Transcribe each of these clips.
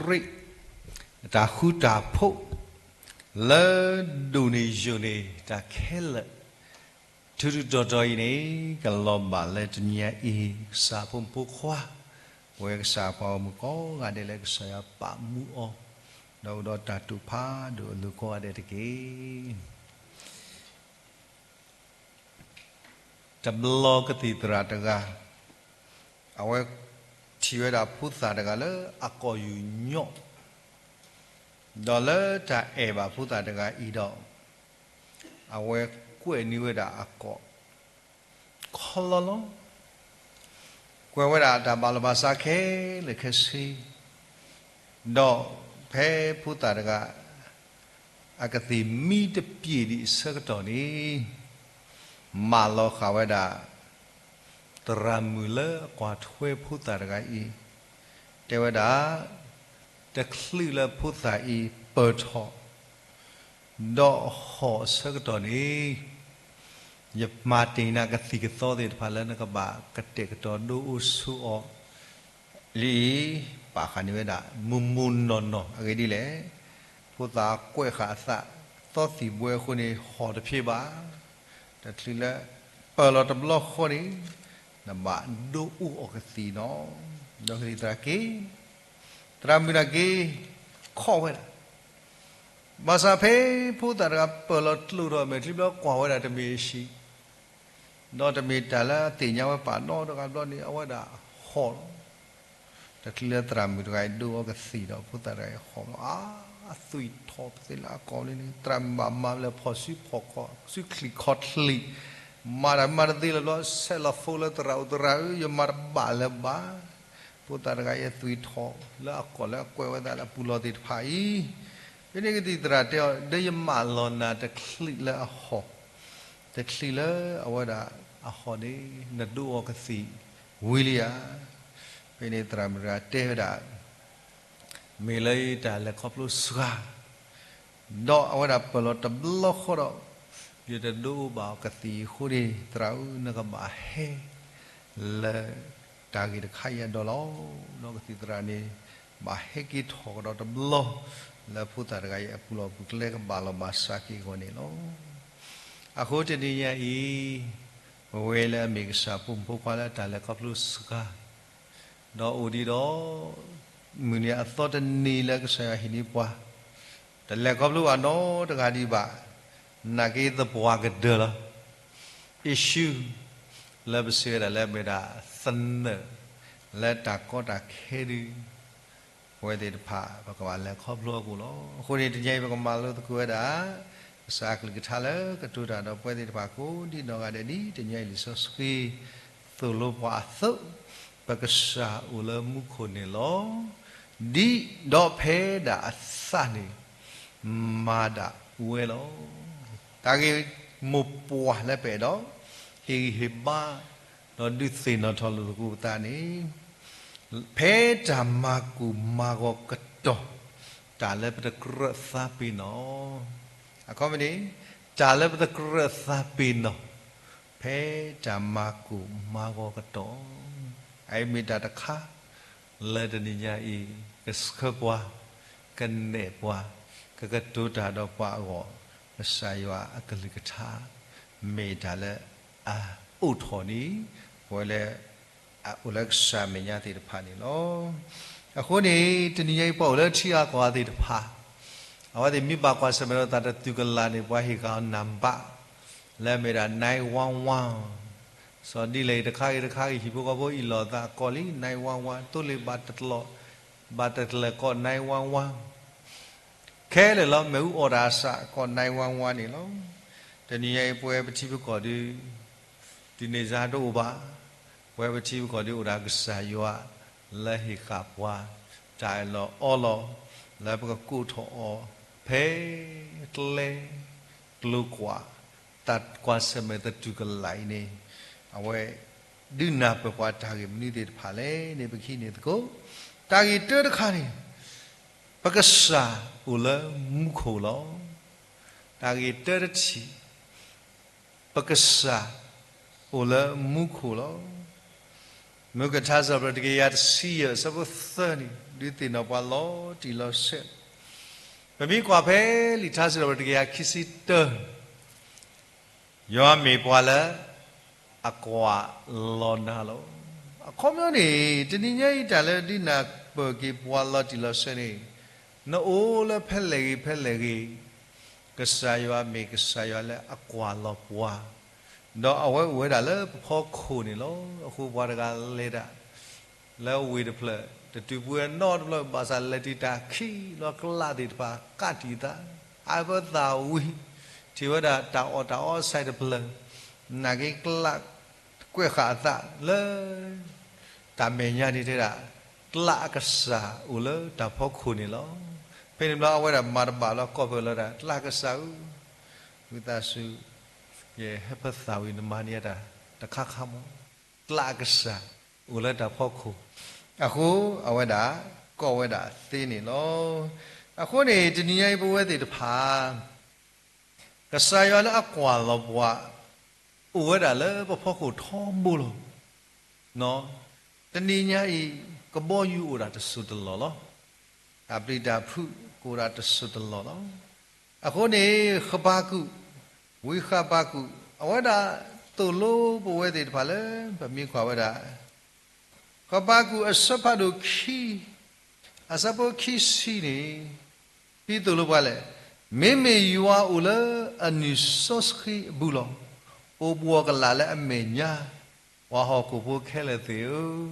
ကစၢ်ယ့ၣ်ၡူးခရံာ် တၢ်ဃူတၢ်ဖိး လၢဒိၣ်န့ၢ်ယိာ်န့ၢ်တၢ်ခဲလၢာ် ထူးထူးတီၤတီၤအံၤန့ၣ် ကလီၤဘၣ်လၢတနံၤညါအံၤ ကစၢ်ဖိမုၣ်ဖိခွါ ပဝဲကစၢ်ပှၤဂီၢ်မုၢ်ကိးဂၤဒဲးလၢကစၢ်ယွၤပာ်မူအီၤ ဒီးအိၣ်ဒီးတၢ်တိာ်ဖးဒိၣ်အလိၤကိးဂၤဒဲးတက့ၢ်. တဘျီကသံၣ်သရၣ်တဂၤ အဝဲထံၣ်ဝဲဒၣ်ဖိသၣ်တဂၤလၢအကိာ်ယူၢ်ညီၣ်, ဒီးလၢတၢ်အဲၣ်ဘၣ်ဖိသၣ်တဂၤအံၤဒီး အဝဲကွဲးန့ၢ်ဝဲဒၣ်အကိာ် ခီလီလီ, ကွဲးဝဲဒၣ်တၢ်ဘၣ်လီၤဘၣ်စးခဲလၢာ်ခဲဆ့, ဒီးဖဲဖိသၣ်တဂၤ အကသံၣ်မံတပျ့ၤဒံးအဆၢကတီၢ်န့ၣ် မၢလီၤဃာ်ဝဲဒၣ် သရၣ်မုၣ်လၢအကွၢ်ထွဲဖိသၣ်တဂၤအံၤ, တဲဝဲဒၣ် တချုးလၢဖိသၣ်အံၤပၢၢ်ထီၣ် ဒီးဟီၣ်အဆၢကတီၢ်န့ၣ် ယမၤတ့ၢ်နၤကသံၣ်ကသီသ့ၣ်တဖၣ်လၢနကဘၣ်ကတဲာ်ကတီၤဒိအိၣ်ဆိးအီၤ လံ, ပာ်ဃာ်န့ၢ်ဝဲဒၣ် မိၢ်မိၢ်နီၢ်နီၢ်အဂ့ၢ်ဒ်လဲၣ်, ဖိသၣ်ကွဲးဃာ်အသး သီသံၣ်ဘှဲအဃိန့ၣ် ဟီၣ်တဖျ့ဘၣ်, တချုးလၢပၢၢ်လီၤတဘျီဃီန့ၣ် နဘၣ်ဒိအိၣ်အီၤကသံၣ်နီၤ, ဒီးကသံၣ်သရၣ်က့ၤ, သရၣ်မုၣ်တဂၤက့ၤ ခီၣ်ဝဲဒၣ် ဘၣ်ဆၣ်ဖဲဖိသၣ်တဂၤပၢၢ်လီၤကျိာ်ထီၣ်အမဲာ်ချံဘျီ ကွၢ်ဝဲဒၣ်တမ့ၢ်အဟံၣ်, ဒီးတမ့ၢ်တၢ်လၢအသ့ၣ်ညါဝဲပာ်နီတဂၤဘျီန့ၣ် အဝဲဒၣ်ဟီၣ်လီၤ. တချုးလၢသရၣ်မုၣ်တဂၤအံၤဒိအီၤကသံၣ်ဒီး ဖိသၣ်တဂၤအံၤဟီၣ်လီၤ, အသွံၣ်ထီၣ်ပသ့လၢအကိာ်လံန့ၣ် သရၣ်မုၣ်ဘၣ်မၤလၢဖီၣ်စုဖီၣ်ခီၣ် စုချံၣ်ခီၣ်ချံၣ်, မၤတၢ်မၤတသ့လၢၤဘျီ ဆဲးလီၤ phone လၢသရၣ်အိၣ် သရၣ်ဧၢ ယမၤတဘၣ်လၢၤဘၣ် ဖိသၣ်တဂၤအံၤအသွံၣ်ထီၣ်လၢအကိာ်လၢအကွဲးဝဲဒၣ်လၢအပူၤလီၤသ့ၣ်တဖၣ်အံၤ, ဖဲန့ၣ်ကသံၣ်သရၣ်တဲအီၤ ဒီးယမၢလီၤနၤတချုးလၢအဟီၣ်, တချုးလၢအဝဲဒၣ်အဟီၣ်န့ၣ် နဒိအီၤကသံၣ်ဝံၤလံဧါ. ဖဲန့ၣ်သရၣ်မုၣ်တဂၤတဲဝဲဒၣ် မ့ၢ်လၢယတၢ်လဲၤခီဖျိစှၤ ဒီးအဝဲဒၣ်ပၢၢ်လီၤတဘျီဃီဒီး ယတဒိဘၣ်အီၤကသံၣ်အဃိန့ၣ် သရၣ်ဧၢ နကဘၣ်ဟဲ လၢတၢ်ဂ့ၢ်တခါအံၤအဒိလီၤ. ဒီးကသံၣ်သရၣ်န့ၣ် ဘၣ်ဟဲက့ၤထီၣ်ကဒီးတဘျီ လၢဖိသၣ်တဂၤအံၤအပူၤလီၢ်ပူၤကျဲကဘၣ်လီၤဘၣ်စးက့ၤအဂီၢ်န့ၣ်လီၤ. အဃိတနံၤညါအံၤ ပဝဲလၢအမ့ၢ်ကစၢ်ဖိမုၣ်ဖိခွါလၢတၢ်လဲၤခီဖျိစှၤ ဒီးအိၣ်ဒံးဒီး မုၢ်နံၤအသီတနံၤလၢကစၢ်ယွၤဟ့ၣ်န့ၢ်ပှၤ တလဲၤခီဖျိဘၣ်နီတဂၤဒံးဘၣ်, နာ်က့သပှၢ်ကတၢၢ်လီၤ. issue လၢပစံးဝဲဒၣ်လၢမ့ၢ်ဒၣ်သနၢၣ် လၢတၢ်ကီတၢ်ခဲဒုး ပဝဲသ့ၣ်တဖၣ် ပကဘၣ်လဲၤခီဖျိအပူၤလီၤ. အဃိန့ၣ် တနံၤအံၤပကမၤလိသကိးဝဲဒၣ် ကစၢ်အကလုၢ်ကထါလၢကတိၤတၢ်ဒီးပဝဲသ့ၣ်တဖၣ်ကိးဒံးနီၢ်ဂၤဒဲးဒ်တနံၤအံၤလံာ်စီဆှံ သိၣ်လိပှၤအသိး, ပကစၢ်အိၣ်လၢမူခိၣ်န့ၣ်လီၤ. ဒ်ဒီးဖဲဒၣ်အသးန့ၣ် မၤဒၣ်ဝဲလီၤ. တၢ်ဂ့ၢ်မိၢ်ပှၢ်လၢပအဲၣ်ဒိး ဟ့ၣ်ဂံၢ်ဟ့ၣ်ဘါ ဒီးဒုးသ့ၣ်နီၣ်ထီၣ်လိာ်သကိးပသးန့ၣ် ဖဲတၢ်မၤကိၢ်မၤဂီၤကတီၢ် တၢ်လၢပတကြၢးသးပ့ၤနီၣ်, အခီပညီန့ၣ် တၢ်လၢပတကြၢးသးပ့ၤနီၣ် ဖဲတၢ်မၤကိၢ်မၤဂီၤကတီၢ်, အအံၤမ့ၢ်တၢ်တခါ လၢတနံၤညါအံၤ ကဆှၢပှၤ, ကနဲၣ်ပှၤ, ကကတိၤတၢ်ဒီးပှၤအဂီၢ်, ကစၢ်ယွၤအကလုၢ်ကထါ မ့ၢ်တၢ်လၢအအိးထီၣ်န့ၣ် ပဝဲလၢ အအိၣ်လၢကစၢ်မဲာ်ညါသ့ၣ်တဖၣ်န့ၣ်လီၤ. အဃိန့ၣ် တနံၤညါအံၤပှၤအိၣ်လၢထံဂၤကီၢ်ဂၤသ့ၣ်တဖၣ် အဝဲသ့ၣ်မ့ၢ်ဘၣ်ကွၢ်ဆၢၣ်မဲာ်ဒီးတၢ်တတူၢ်ကလာ်န့ၣ် ပှၤဟ့ၣ်ဃာ်အီၤနံပါတ် လၢအမ့ၢ်ဒၣ် nine one one, စီၤဒ်လဲၣ်တခါဂ့ၤတခါဂ့ၤ ဟံၣ်ဖိဃီဖိအံၤလီၤသးကိးလံ nine one one, သိလ့ၣ်ဘၣ်တကျိၤ ဘၣ်တကျၢၤကိး nine one one ခဲလၢာ်လီၤ. မ့ၣ်အူအီၣ်တၢ်အစးကိး nine one one န့ၣ်လီၤ. တနံၤညါအံၤပဝဲပထံပကီၢ်ဒုး ဒ်န့ၣ်စါတအိၣ်ဘၣ်. ပဝဲပထံပကီၢ်ဒုးအိၣ်ဒၣ်ကစၢ်ယွၤ လၢဟ့ၣ်ဃာ်ပှၤ တၢ်အၢၣ်လီၤအီလီၤ လၢပကကိးထီၣ်အီၤ ဖဲကျဲ ကျိၤကွာ် တၢ်ကွၢ်ဆၢၣ်မဲာ်သတူၢ်ကလာ်အံၤန့ၣ် အဝဲဒုးနၢ်ပၢၢ်ပှၤတၢ်ဂ့ၢ်မနုၤသ့ၣ်တဖၣ်လဲၣ်န့ၣ် ပကဟံးန့ၢ်သကိး တၢ်ဂ့ၢ်တၢတခါန့ၣ် ပကစၢ်အိၣ်လၢမူခိၣ်လီၤ. တၢ်ဂ့ၢ်တၢတထံၣ် ပကစၢ်အိၣ်လၢမူခိၣ်လီၤ. မုၢ်ကထါစံးပတြၢၤတကယၤတဆံယဲၢ် အဆၢဖိသၢန့ၣ် ဒုးသ့ၣ်နီၣ်ပှၤလီၤတံၢ်လီၤဆဲး. ပမ့ၢ်ကွၢ်ဖဲလံာ်ထါစံးထီၣ်ပတြၢၤတကယၤခံဆံတၢ, ယွၤမ့ၢ်ပှၤလၢ အကွၢ်လီၤနၤလီၤ. အခီပညီန့ၣ် တနံၤညါအံၤတၢ်လၢဒုးနၢ်ပၢၢ်က့ၤပှၤလီၤတံၢ်လီၤဆဲးန့ၣ်, နအိၣ်လၢဖဲလဲၣ်ဂ့ၤဖဲလဲၣ်ဂ့ၤ, ကစၢ်ယွၤမ့ၢ်ကစၢ်ယွၤလၢအကွၢ်လီၤပှၤ, ဒီးအဝဲအိၣ်ဝဲဒၣ်လၢပဖီခိၣ်န့ၣ်လီၤ. အဃိပှၤတဂၤလဲၤတၢ် လၢဝ့ၢ်တဖျၢၣ်, တတုၤပှဲၤနီတဖျၢၣ် ဘၣ်ဆၣ်လဲၤတံာ်တာ်ခံလီၤ, ကျးသ့ၣ်တဖၣ်ကးတံာ်သး, အါဖၢသးဝံၤ, ထံၣ်ဝဲဒၣ်တၢ်အီၣ်တၢ်အီအဆဲးတဖျၢၣ်, နာ်က့ကျးကွဲးဃာ်အသးလၢ တၢ်မဲာ်ညါန့ၣ်တဲဒၣ်, ကျးအကစၢ်အိၣ်လၢတၢ်ဖီခိၣ်န့ၣ်လီၤ. ဖဲန့ၣ်ဘျီအဝဲဒၣ်မၤတဘၣ်လီၤ ကိးဖျၢၣ်လီၤဒၣ်, ကျးကစၢ်ဧၢ, ဝံသးစူၤ ယဟဲဖၢသးဝံၤ နမၤန့ၢ်ယၤတၢ်တခါခါမး, ကျးအကစၢ်အိၣ်လၢတၢ်ဖီခိၣ်, အဃိအဝဲဒၣ်ကိးဝဲဒၣ်သ့န့ၣ်လီၤ. အဃိန့ၣ် တနံၤညါအံၤပဝဲသ့ၣ်တဖၣ် ကစၢ်ယွၤလၢအကွၢ်လီၤပှၤ အိၣ်ဝဲဒၣ်လၢပဖီခိၣ်ထီဘိလီၤ. တနံၤညါအံၤ ကဘီယူၤအိၣ်ဒၣ်တစိၢ်တလီၢ်လီၤ. တၢ်ပျံၤတၢ်ဖုးကအိၣ်ဒၣ်တစိၢ်တလီၢ်လီၤ. အဃိန့ၣ် ဃဘးကူာ်, ဝံဃဘးကူာ် အဝဲဒၣ်သိၣ်လိပဝဲသ့ၣ်တဖၣ်လၢ ပမ့ၢ်ကွၢ်ဝဲဒၣ် ဃဘးကူာ်အဆၢဖးဒိၣ်ခံ အဆၢဖိခံဆံန့ၣ် ဒ်သိးလိပှၤလဲၣ်, မ့မ့ၢ်ယွၤအိၣ်လၢအနုာ်စီဆှံအပူၤလီၤ. အိၣ်ဘှီၣ်ကလာ်လၢအမဲာ်ညါ, ပှၤဟီၣ်ခိၣ်ဖိခဲလၢာ်သ့ၣ်ဧၢ,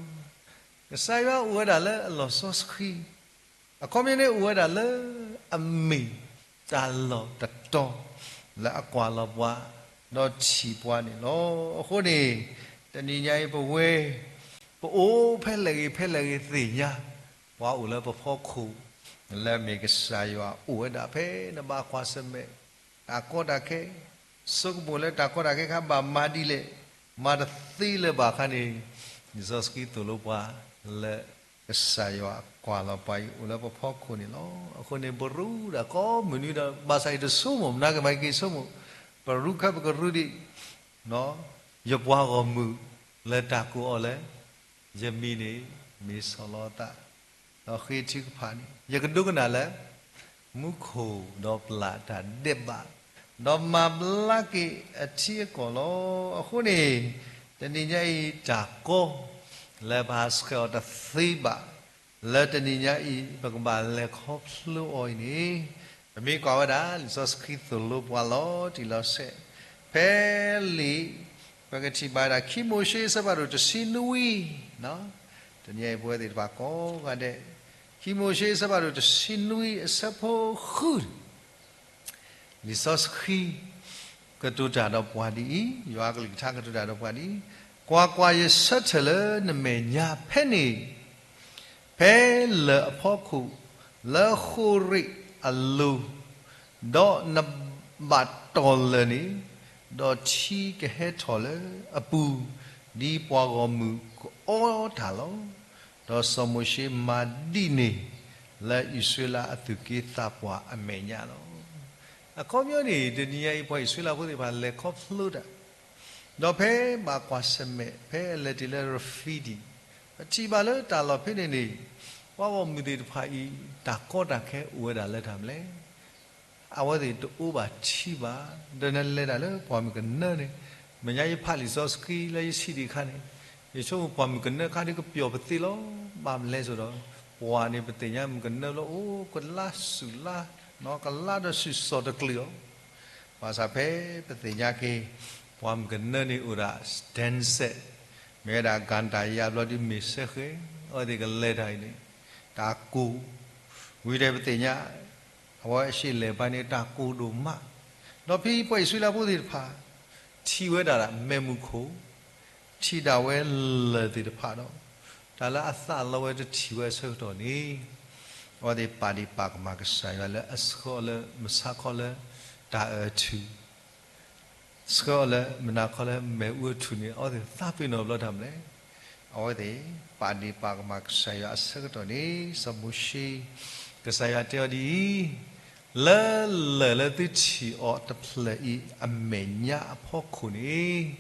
ကစၢ်ယွၤအိၣ်ဝဲဒၣ်လၢအလီၢ်စီဆှံ, အခီပညီန့ၣ်အိၣ်ဝဲဒၣ်လၢအမ့ၢ် တၢ်လီၢ်တတီၤ လၢအကွၢ်လီၤပှၤ ဒီးထံၣ်ပှၤန့ၣ်လီၤ. အဃိန့ၣ် တနံၤညါအံၤပဝဲ ပအိၣ်ဖဲလဲၣ်ဂ့ၤဖဲလဲၣ်ဂ့ၤသ့ၣ်ညါ, ပှၤအိၣ်လၢပဖီခိၣ် လၢအမ့ၢ်ကစၢ်ယွၤအိၣ်ဝဲဒၣ်ဖဲနဘၣ်ကွၢ်ဆၢၣ်မဲာ် တၢ်ကီတၢ်ခဲ, ဆိကမိၣ်လၢတၢ်ကီတၢ်ခဲခါဘၣ်မၤဒ်လဲၣ်, မၤတသ့လၢၤဘၣ်အခါန့ၣ်, လံာ်စီဆှံသိၣ်လိပှၤလၢ ကစၢ်ယွၤကွၢ်လီၤပှၤအံၤအိၣ်လၢပဖီခိၣ်န့ၣ်လီၤ. အဃိန့ၣ် ပရူးဒၣ်ကိးမုၢ်နံၤဒီး ဘၣ်ဆၣ်ယတဆိကမိၣ် မနၤကမၤက့ၤဆိကမိၣ်, ပရူးခါပကရူးဒံး ယပှၤဂီၢ်မုၢ်လၢတၢ်ကိးအီၤလၢ ယမံၤန့ၣ် မ့ၢ်စီၤလီသး, ဒီးဃ့ထုကဖၣ်န့ၣ် ယကဒိကနၣ်လၢ မူခိၣ်ဒီးပျၢ်တၢ်ဒဲးဘး, ဒီးမၤဘျါက့ၤအထံအကီၢ်လီၤ. အဃိန့ၣ် တနံၤညါအံၤတၢ်ကီ လၢပဟးဆှဲးအီၤတသ့ဘၣ်, လၢတနံၤညါအံၤ ပကဘၣ်လဲၤခီဖျိအီၤအံၤန့ၣ်, ပမ့ၢ်ကွၢ်ဝဲဒၣ် လံာ်စီဆှံသိၣ်လိပှၤလီၤတံၢ်လီၤဆဲး, ဖဲလံာ် ပကထံၣ်ဘၣ်ဝဲဒၣ် ခံမိၤၡ့အဆၢဖးဒိၣ်တဆံနွံ, တနံၤညါအံၤပဝဲသ့ၣ်တဖၣ်ကိးဂၤဒဲး, ခံမိၤၡ့အဆၢဖးဒိၣ်တဆံနွံအဆၢဖိဃု လံာ်စီဆှံ ကတိၤတၢ်ဒီးပှၤဒ်အံၤ, ယွၤအကလုၢ်ကထါကတိၤတၢ်ဒီးပှၤဒ်အံၤ, ကွၢ်ကွၢ်, ယဆၢထၢၣ်လၢနမဲာ်ညါဖဲန့ၣ်, ဖဲလၢၢ်အဖီခိၣ်, လၢဃိၤရ့းအလိၤ, ဒီးနဘၣ်တီၢ်လၢၢ်န့ၣ်, ဒီးထံကဟဲထီၣ်လၢအပူၤ, ဒ်ပှၤဂီၢ်မုၢ်ကအီတၢ်လီၤ. ဒီးစီၤမိၤၡ့မၤဒ်န့ၣ် လၢအံၣ်စရ့လးအသူၣ်က့သးပှၢ်အမဲာ်ညါလီၤ. အခီပညီန့ၣ် တနံၤညါအံၤ ပှၤအံၣ်စရ့လးဖိသ့ၣ်တဖၣ်လဲၤခီဖျိတၢ်, ဒီးဖဲဘၣ်ကွၢ်ဆၢၣ်မဲာ် ဖဲအလဲၤတုၤလၢရဖံဒံၣ်, ပထံၣ်ဘၣ်လၢတၢ်လီၢ်ဖဲန့ၣ်န့ၣ်, ပှၤဂီၢ်မုၢ်သ့ၣ်တဖၣ်အံၤ တၢ်ကီတၢ်ခဲအိၣ်ဝဲဒၣ်လၢတၢ်မနုၤလဲၣ်. အဝဲသ့ၣ်တအိၣ်ဘၣ်ထံဘၣ်, ဒီးနလဲၤတၢ်လၢပှၢ်မုၢ်ကနၢန့ၣ်, မဲာ်ညါယဖးလံာ်စီဆှံလၢယထံၣ်ဒံးအခါန့ၣ်, ယဆိကမိၣ်ပှၢ်မုၢ်ကနၢခါဒ်ကပျီၣ်ပသ့လီၤ. ဘၣ်မနုၤလဲၣ်ဆိုတော့, ပှၢ်န့ၣ်ပသ့ၣ်ညါမုၢ်ကနၢလၢအိၣ်ကလါဆူၣ်လါ, ကလါဒီးဆူၣ်စီၣ်တကလုာ်အီၤ, ဘၣ်ဆၣ်ဖဲပသ့ၣ်ညါက့ၤ ပှၢ်မုၢ်ကနၢန့ၣ်အိၣ်ဒၣ် တၢ်စဲး, မ့ၢ်ဝဲဒၣ်ကၣ်တၢ်ယါဘျီဒ်မ့ၢ်စဲဃဲ, အဝဲသ့ၣ်ကလဲၤတၢ်အံၤန့ၣ်, တၢ်ကိၢ်, ဝံၤဒီးပသ့ၣ်ညါ အဝဲအရှေ့အလယ်ပိုင်းန့ၣ် တၢ်ကိၢ်ဒိၣ်မး, ဒီးဖဲပှၤအံၣ်စရ့လးဖိသ့ၣ်တဖၣ် ထံၣ်ဝဲဒၣ်မဲးမုၢ်ခိၣ်, ထံၣ်ဒၣ်ဝဲလၢၢ်သ့ၣ်တဖၣ်ဒီး, တၢ်လၢအသးလီဝဲတထံၣ်ဝဲအဆၢကတီၢ်န့ၣ်, အဝဲသ့ၣ်ပာ်ဒ့ၣ်ပာ်ကမၣ်ကစၢ်ယွၤလၢအဆှၢအီၤလၢမဆါခီလၢတၢ်အၢၣ်ထူၣ် ဆှၢအီၤလၢမုၢ်နၤခီလၢမဲးအူအထူၣ်န့ၣ် အဝဲသ့ၣ်သးပ့ၤနီၣ်ဘျီတၢ်မနုၤလဲၣ်. အဝဲသ့ၣ်ပာ်ဒ့ၣ်ပာ်ကမၣ်ကစၢ်ယွၤအဆၢကတီၢ်န့ၣ် စီၤမိၤၡ့, ကစၢ်ယွၤတဲအီၤဒ်အံၤ, လၢလၢၢ်လၢသုထံၣ်အီၤတဖျၢၣ်အံၤအမဲာ်ညါအဖီခိၣ်န့ၣ်,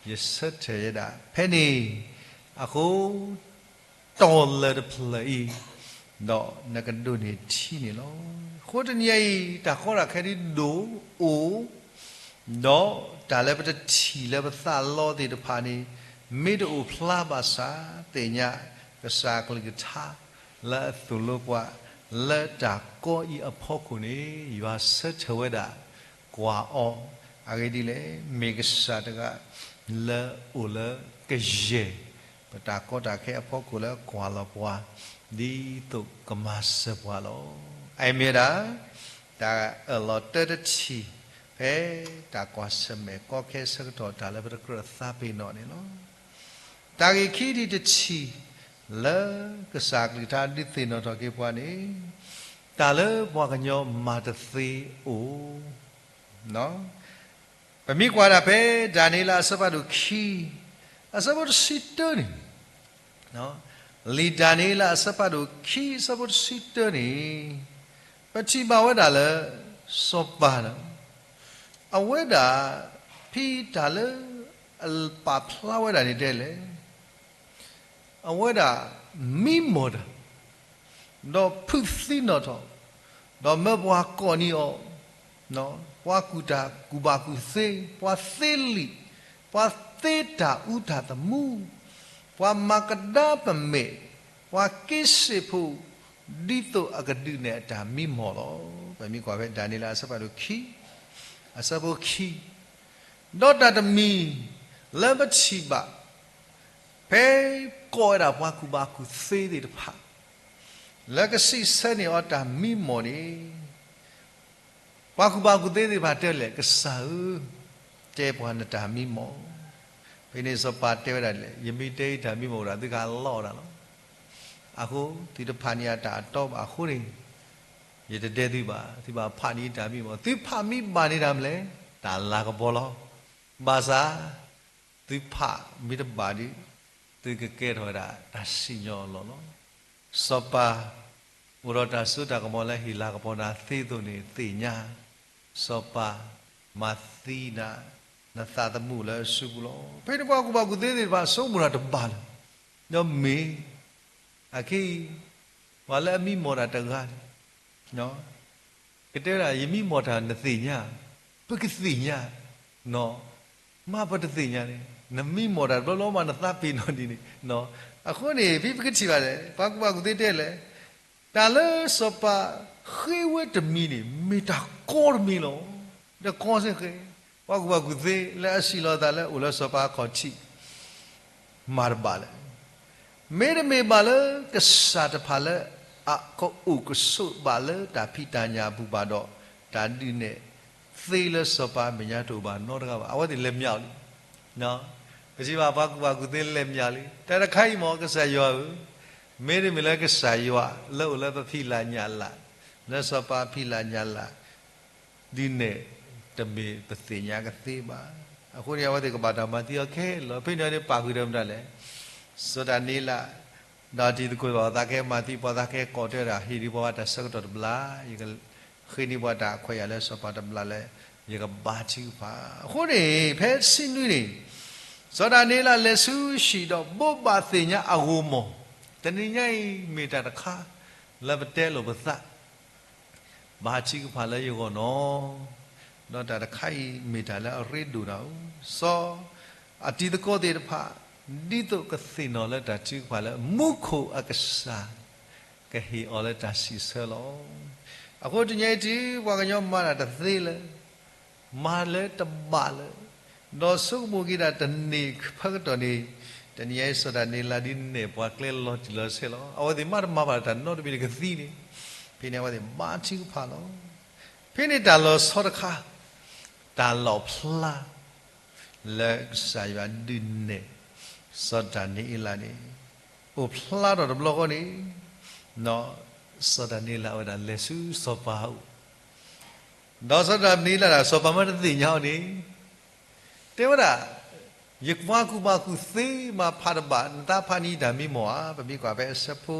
ယဆၢထၢၣ်ဝဲဒၣ်ဖဲန့ၣ်, အဃိ တီၢ်လၢၢ်တဖျၢၣ်အံၤ ဒီးနကဒိးန့ၢ်ထံန့ၣ်လီၤ. အဃိတနံၤအံၤ တၢ်ကီတၢ်ခဲဒ်ဒိၣ်အိၣ်, ဒီးတၢ်လၢပတထံၣ်လၢပသးလီသ့ၣ်တဖၣ်န့ၣ် မ့ၢ်တအိၣ်ဖျါဘၣ်ဆၣ် သ့ၣ်ညါကစၢ်အကလုၢ်ကထါ လၢအသိၣ်လိပှၤ လၢတၢ်ကီအံၤအဖီခိၣ်န့ၣ် ယွၤဆၢထၢၣ်ဝဲဒၣ် ကွၢ်အီၤ, အဂ့ၢ်ဒ်လဲၣ်, မ့ၢ်ကစၢ်တဂၤလၢအိၣ်လၢကယဲၢ် ပတၢ်ကီတၢ်ခဲအဖီခိၣ်လၢကွၢ်လီၤပှၤ ဒ်သိးကမၤစၢၤပှၤလီၤ. အအံၤမ့ၢ်ဝဲဒၣ် တၢ်အၢၣ်လီၤတၢတထံၣ် ဖဲတၢ်ကွၢ်ဆၢၣ်မဲာ်ကီခဲဆၢကတီၢ်တၢ်လၢပတကြၢးသးပ့ၤနီၣ်န့ၣ်လီၤ. တၢ်ဂ့ၢ်ခံထံၣ်တထံၣ် လၢကစၢ်အကလုၢ်ကထါဒုးသ့ၣ်နီၣ်ထီၣ်က့ၤပှၤန့ၣ် တၢ်လၢပှၤကညီမၤတသ့အိၣ် ပမ့ၢ်ကွၢ်ဒၣ်ဖဲ ဒၤနံးယ့လးအဆၢဖးဒိၣ်ခံ အဆၢဖိတဆံတၢန့ၣ်, လံာ်ဒၤနံးယ့လးအဆၢဖးဒိၣ်ခံ အဆၢဖိတဆံတၢန့ၣ် ပထံၣ်ဘၣ်ဝဲဒၣ်လၢ စီၤပၤန့ၣ် အဝဲဒၣ် ဖဲတၢ်လၢ အပာ်ဖျါဝဲဒၣ်န့ၣ်တဲလဲၣ် အဝဲဒၣ် မံမီၢ်တၢ် ဒီးဖုၣ်သံနီၣ်ထီၣ်, ဒီးမၢပှၤကိးန့ၢ်အီၤ, ပှၤကူၣ်တၢ်ကူၣ်ဘၣ်ကူၣ်သ့, ပှၤသ့လံာ်, ပှၤသ့တၢ်အူတၢ်သမူ, ပှၤမၤကဒါပမဲာ်, ပှၤက့စ့ၣ်ဖိ, ဒ်သိးအကဒုးနဲၣ်အတၢ်မံမီၢ်လီၤ. ပမ့ၢ်ကွၢ်ဖဲဒၤနံးယ့လးအဆၢဖးဒိၣ်ခံ အဆၢဖိခံ ဒီးတၢ်တမံၤ လၢပထံၣ်ဘၣ် ဖဲကိးဝဲဒၣ်ပှၤကူၣ်ဘၣ်ကူၣ်သ့သ့ၣ်တဖၣ် လၢကစံးဆၢန့ၢ်အီၤတၢ်မံမီၢ်န့ၣ် ပှၤကူၣ်ဘၣ်ကူၣ်သ့သ့ၣ်တဖၣ်တဲလဲၣ် ကစၢ်ဧၢ, တဲပှၤနတၢ်မံမီၢ်. ဖဲန့ၣ်စီၤပၤတဲဝဲဒၣ်လဲၣ် ယမ့ၢ်တဲအံၤတၢ်မံမီၢ်ဝဲဒၣ် သုကလီအီၤဒၣ်လီၤ. အဃိ သုတဖးန့ၢ်အတၢ်အတီဘၣ်အဃိန့ၣ် ယတတဲသုဘၣ်, သုဘၣ်ဖးန့ၢ်တၢ်မံမီၢ်, သုဖးမံဘၣ်န့ၢ်တၢ်မနုၤလဲၣ်, တၢ်လၤကပီၤလီၤ. ဘၣ်ဆၣ် သုဖးမ့ၢ်တဘၣ်ဒီး သုကကဲထီၣ်ဝဲဒၣ်တၢ်စံၣ်ညီၣ်အလီၢ်လီၤ. စီၤပၤ အိၣ်ဒီးတၢ်စိတၢ်ကမီၤလၢဟ့ၣ်လၤကပီၤနၤသ့အသိးန့ၣ်သ့ၣ်ညါ, စီၤပၤ မၤသံနၤ, နသးသမူလၢအစုပူၤလီၤ. ဖဲန့ၣ်ပှၤကူၣ်ဘၣ်ကူၣ်သ့သ့ၣ်တဖၣ်ဆိကမိၣ်တၢ်တဘၣ်လၢၤ, ဒီးမ့ၢ် အခဲအံၤ ပှၤလၢအမံမီၢ်တၢ်တဂၤန့ၣ် ကတဲဝဲဒၣ် ယမံမီၢ်တၢ်နသ့ၣ်ညါ, ပကသ့ၣ်ညါ, မ့ၢ်ပတသ့ၣ်ညါန့ၣ် နမံမီၢ်တၢ်တဘျီဘျီမး နသးပ့ၤနီၣ်ဒ်န့ၣ်. အဃိန့ၣ် ဖဲပကထံၣ်ဘၣ်လဲၣ် ပှၤကူၣ်ဘၣ်ကူၣ်သ့တဲလဲၣ်, တၢ်လၢစီၤပၤဃ့ဝဲတမံၤန့ၣ် မ့ၢ်တၢ်ကီတမံၤလီၤ. တကီစ့ၢ်ကီး, ပှၤကူၣ်ဘၣ်ကူၣ်သ့လၢအစံးလီၤသးလၢအိၣ်လၢစီၤပၤအခီၣ်ထံး မၤတဘၣ်လဲၣ်. မ့တမ့ၢ်ဘၣ်လၢကစၢ်တဖၣ်လၢအကအိၣ်ကဆိးဘၣ်လၢတၢ်ဖံးတၢ်ညၣ်အပူၤဘၣ်ဒီး တၢ်ဒုးနဲၣ်သ့လၢစီၤပၤအမဲာ်ညါတအိၣ်ဘၣ်နီတဂၤဘၣ်. အဝဲသ့ၣ်လဲၤမၠးလံ. ပထံၣ်ဘၣ်ပှၤကူၣ်ဘၣ်ကူၣ်သ့လဲၤမၠးလံ. တၢ်တခါအံၤမ့ၢ်ကစၢ်ယွၤဧၢ, မ့တမ့ၢ်လၢကစၢ်ယွၤလၢအိၣ်လၢပဖံးလၢ်ညၣ်လၢ်, လၢစီၤပၤဖံးလၢ်ညၣ်လၢ် ဒ်န့ၣ်တမ့ၢ်ပသ့ၣ်ညါကသ့ဘၣ်. အဃိန့ၣ် အဝဲသ့ၣ်ကဘၣ်တၢ်မၤသံအီၤခဲလၢာ်. ဖဲန့ၣ်န့ၣ်ပာ်ဃုာ်ဒီးမတၤလဲၣ်, စီၤဒၤနံးယ့လး ဒီးတံၤသကိးဘၣ်အသးကဟဲမၤသံပှၤ သးကဟဲကိးတၢ်ဒီးဟ့ၣ်ဒံးပှၤတၢ်ဆၢကတီၢ်တဘျီ, ယကဃ့န့ၢ်ပှၤတၢ်ခွဲးယာ်လၢစီၤပၤတဘျီလၢ ယကဘါထုကဖၣ်. အဃိန့ၣ် ဖဲဆံနွံန့ၣ် စီၤဒၤနံးယ့လးလဲၤဆူဟံၣ်ဒီးဘိးဘၣ်သ့ၣ်ညါအဂီၢ်မီၢ်, တနံၤညါအံၤမ့ၢ်တၢ်တခါလၢပတဲလိာ်ပသး ဘါထုကဖၣ်လၢယဂီၢ်နီၤ, ဒီးတၢ်တခါအံၤမ့ၢ်တၢ်လၢအရ့ဒိၣ်နၤဧၢ, စီၤအတံၤသကိးသ့ၣ်တဖၣ် ဒ်သိးကသ့ၣ်နီၣ်လၢတၢ်ထုကဖၣ်လၢမူခိၣ်အကစၢ် ကဟ့ၣ်အီၤလၢတၢ်စံးဆၢလီၤ. အဃိတနံၤအံၤတုၤပှၤကညီမၤတၢ်တသ့လၢၤ မၤလၢတဘၣ်လၢၤ, ဒီးဆိကမိၣ်က့ၤဒၣ်တန့ၢ်ဖၢကတီၢ်န့ၣ်, တနံၤအံၤစီၤဒၤနံးယ့လးဒုးနဲၣ်ပှၤကျဲလီၤတံၢ်လီၤဆဲးလီၤ. အဝဲသ့ၣ်မၤတမၤဘၣ်တၢ်နီတမံၤတကသံန့ၣ်, ဖဲန့ၣ်အဝဲသ့ၣ်ဘါထုကဖၣ်လီၤ. ဖဲန့ၣ်တၢ်လီၤဆီတခါ, တၢ်လီၣ်ဖျါ လၢကစၢ်ယွၤဒုးနဲၣ် စီၤဒၤနံးယ့လးန့ၣ်, အိၣ်ဖျါထီၣ်တဘျီဃီန့ၣ်, စီၤဒၤနံးယ့လးဝဲဒၣ်လဲၤဆူစီၤပၤအအိၣ် ဒီးစီၤဒၤနံးယ့လးဒၣ် စီၤပၤမ့ၢ်တသ့ၣ်ညါအီၤန့ၣ်, တဲဝဲဒၣ်, ယပှၤကူၣ်ဘၣ်ကူၣ်သ့မၤဖးတဘၣ် နသးဖးန့ၢ်တၢ်မံမီၢ်ဧါ. ပမ့ၢ်ကွၢ်ဖဲအဆၢဖိ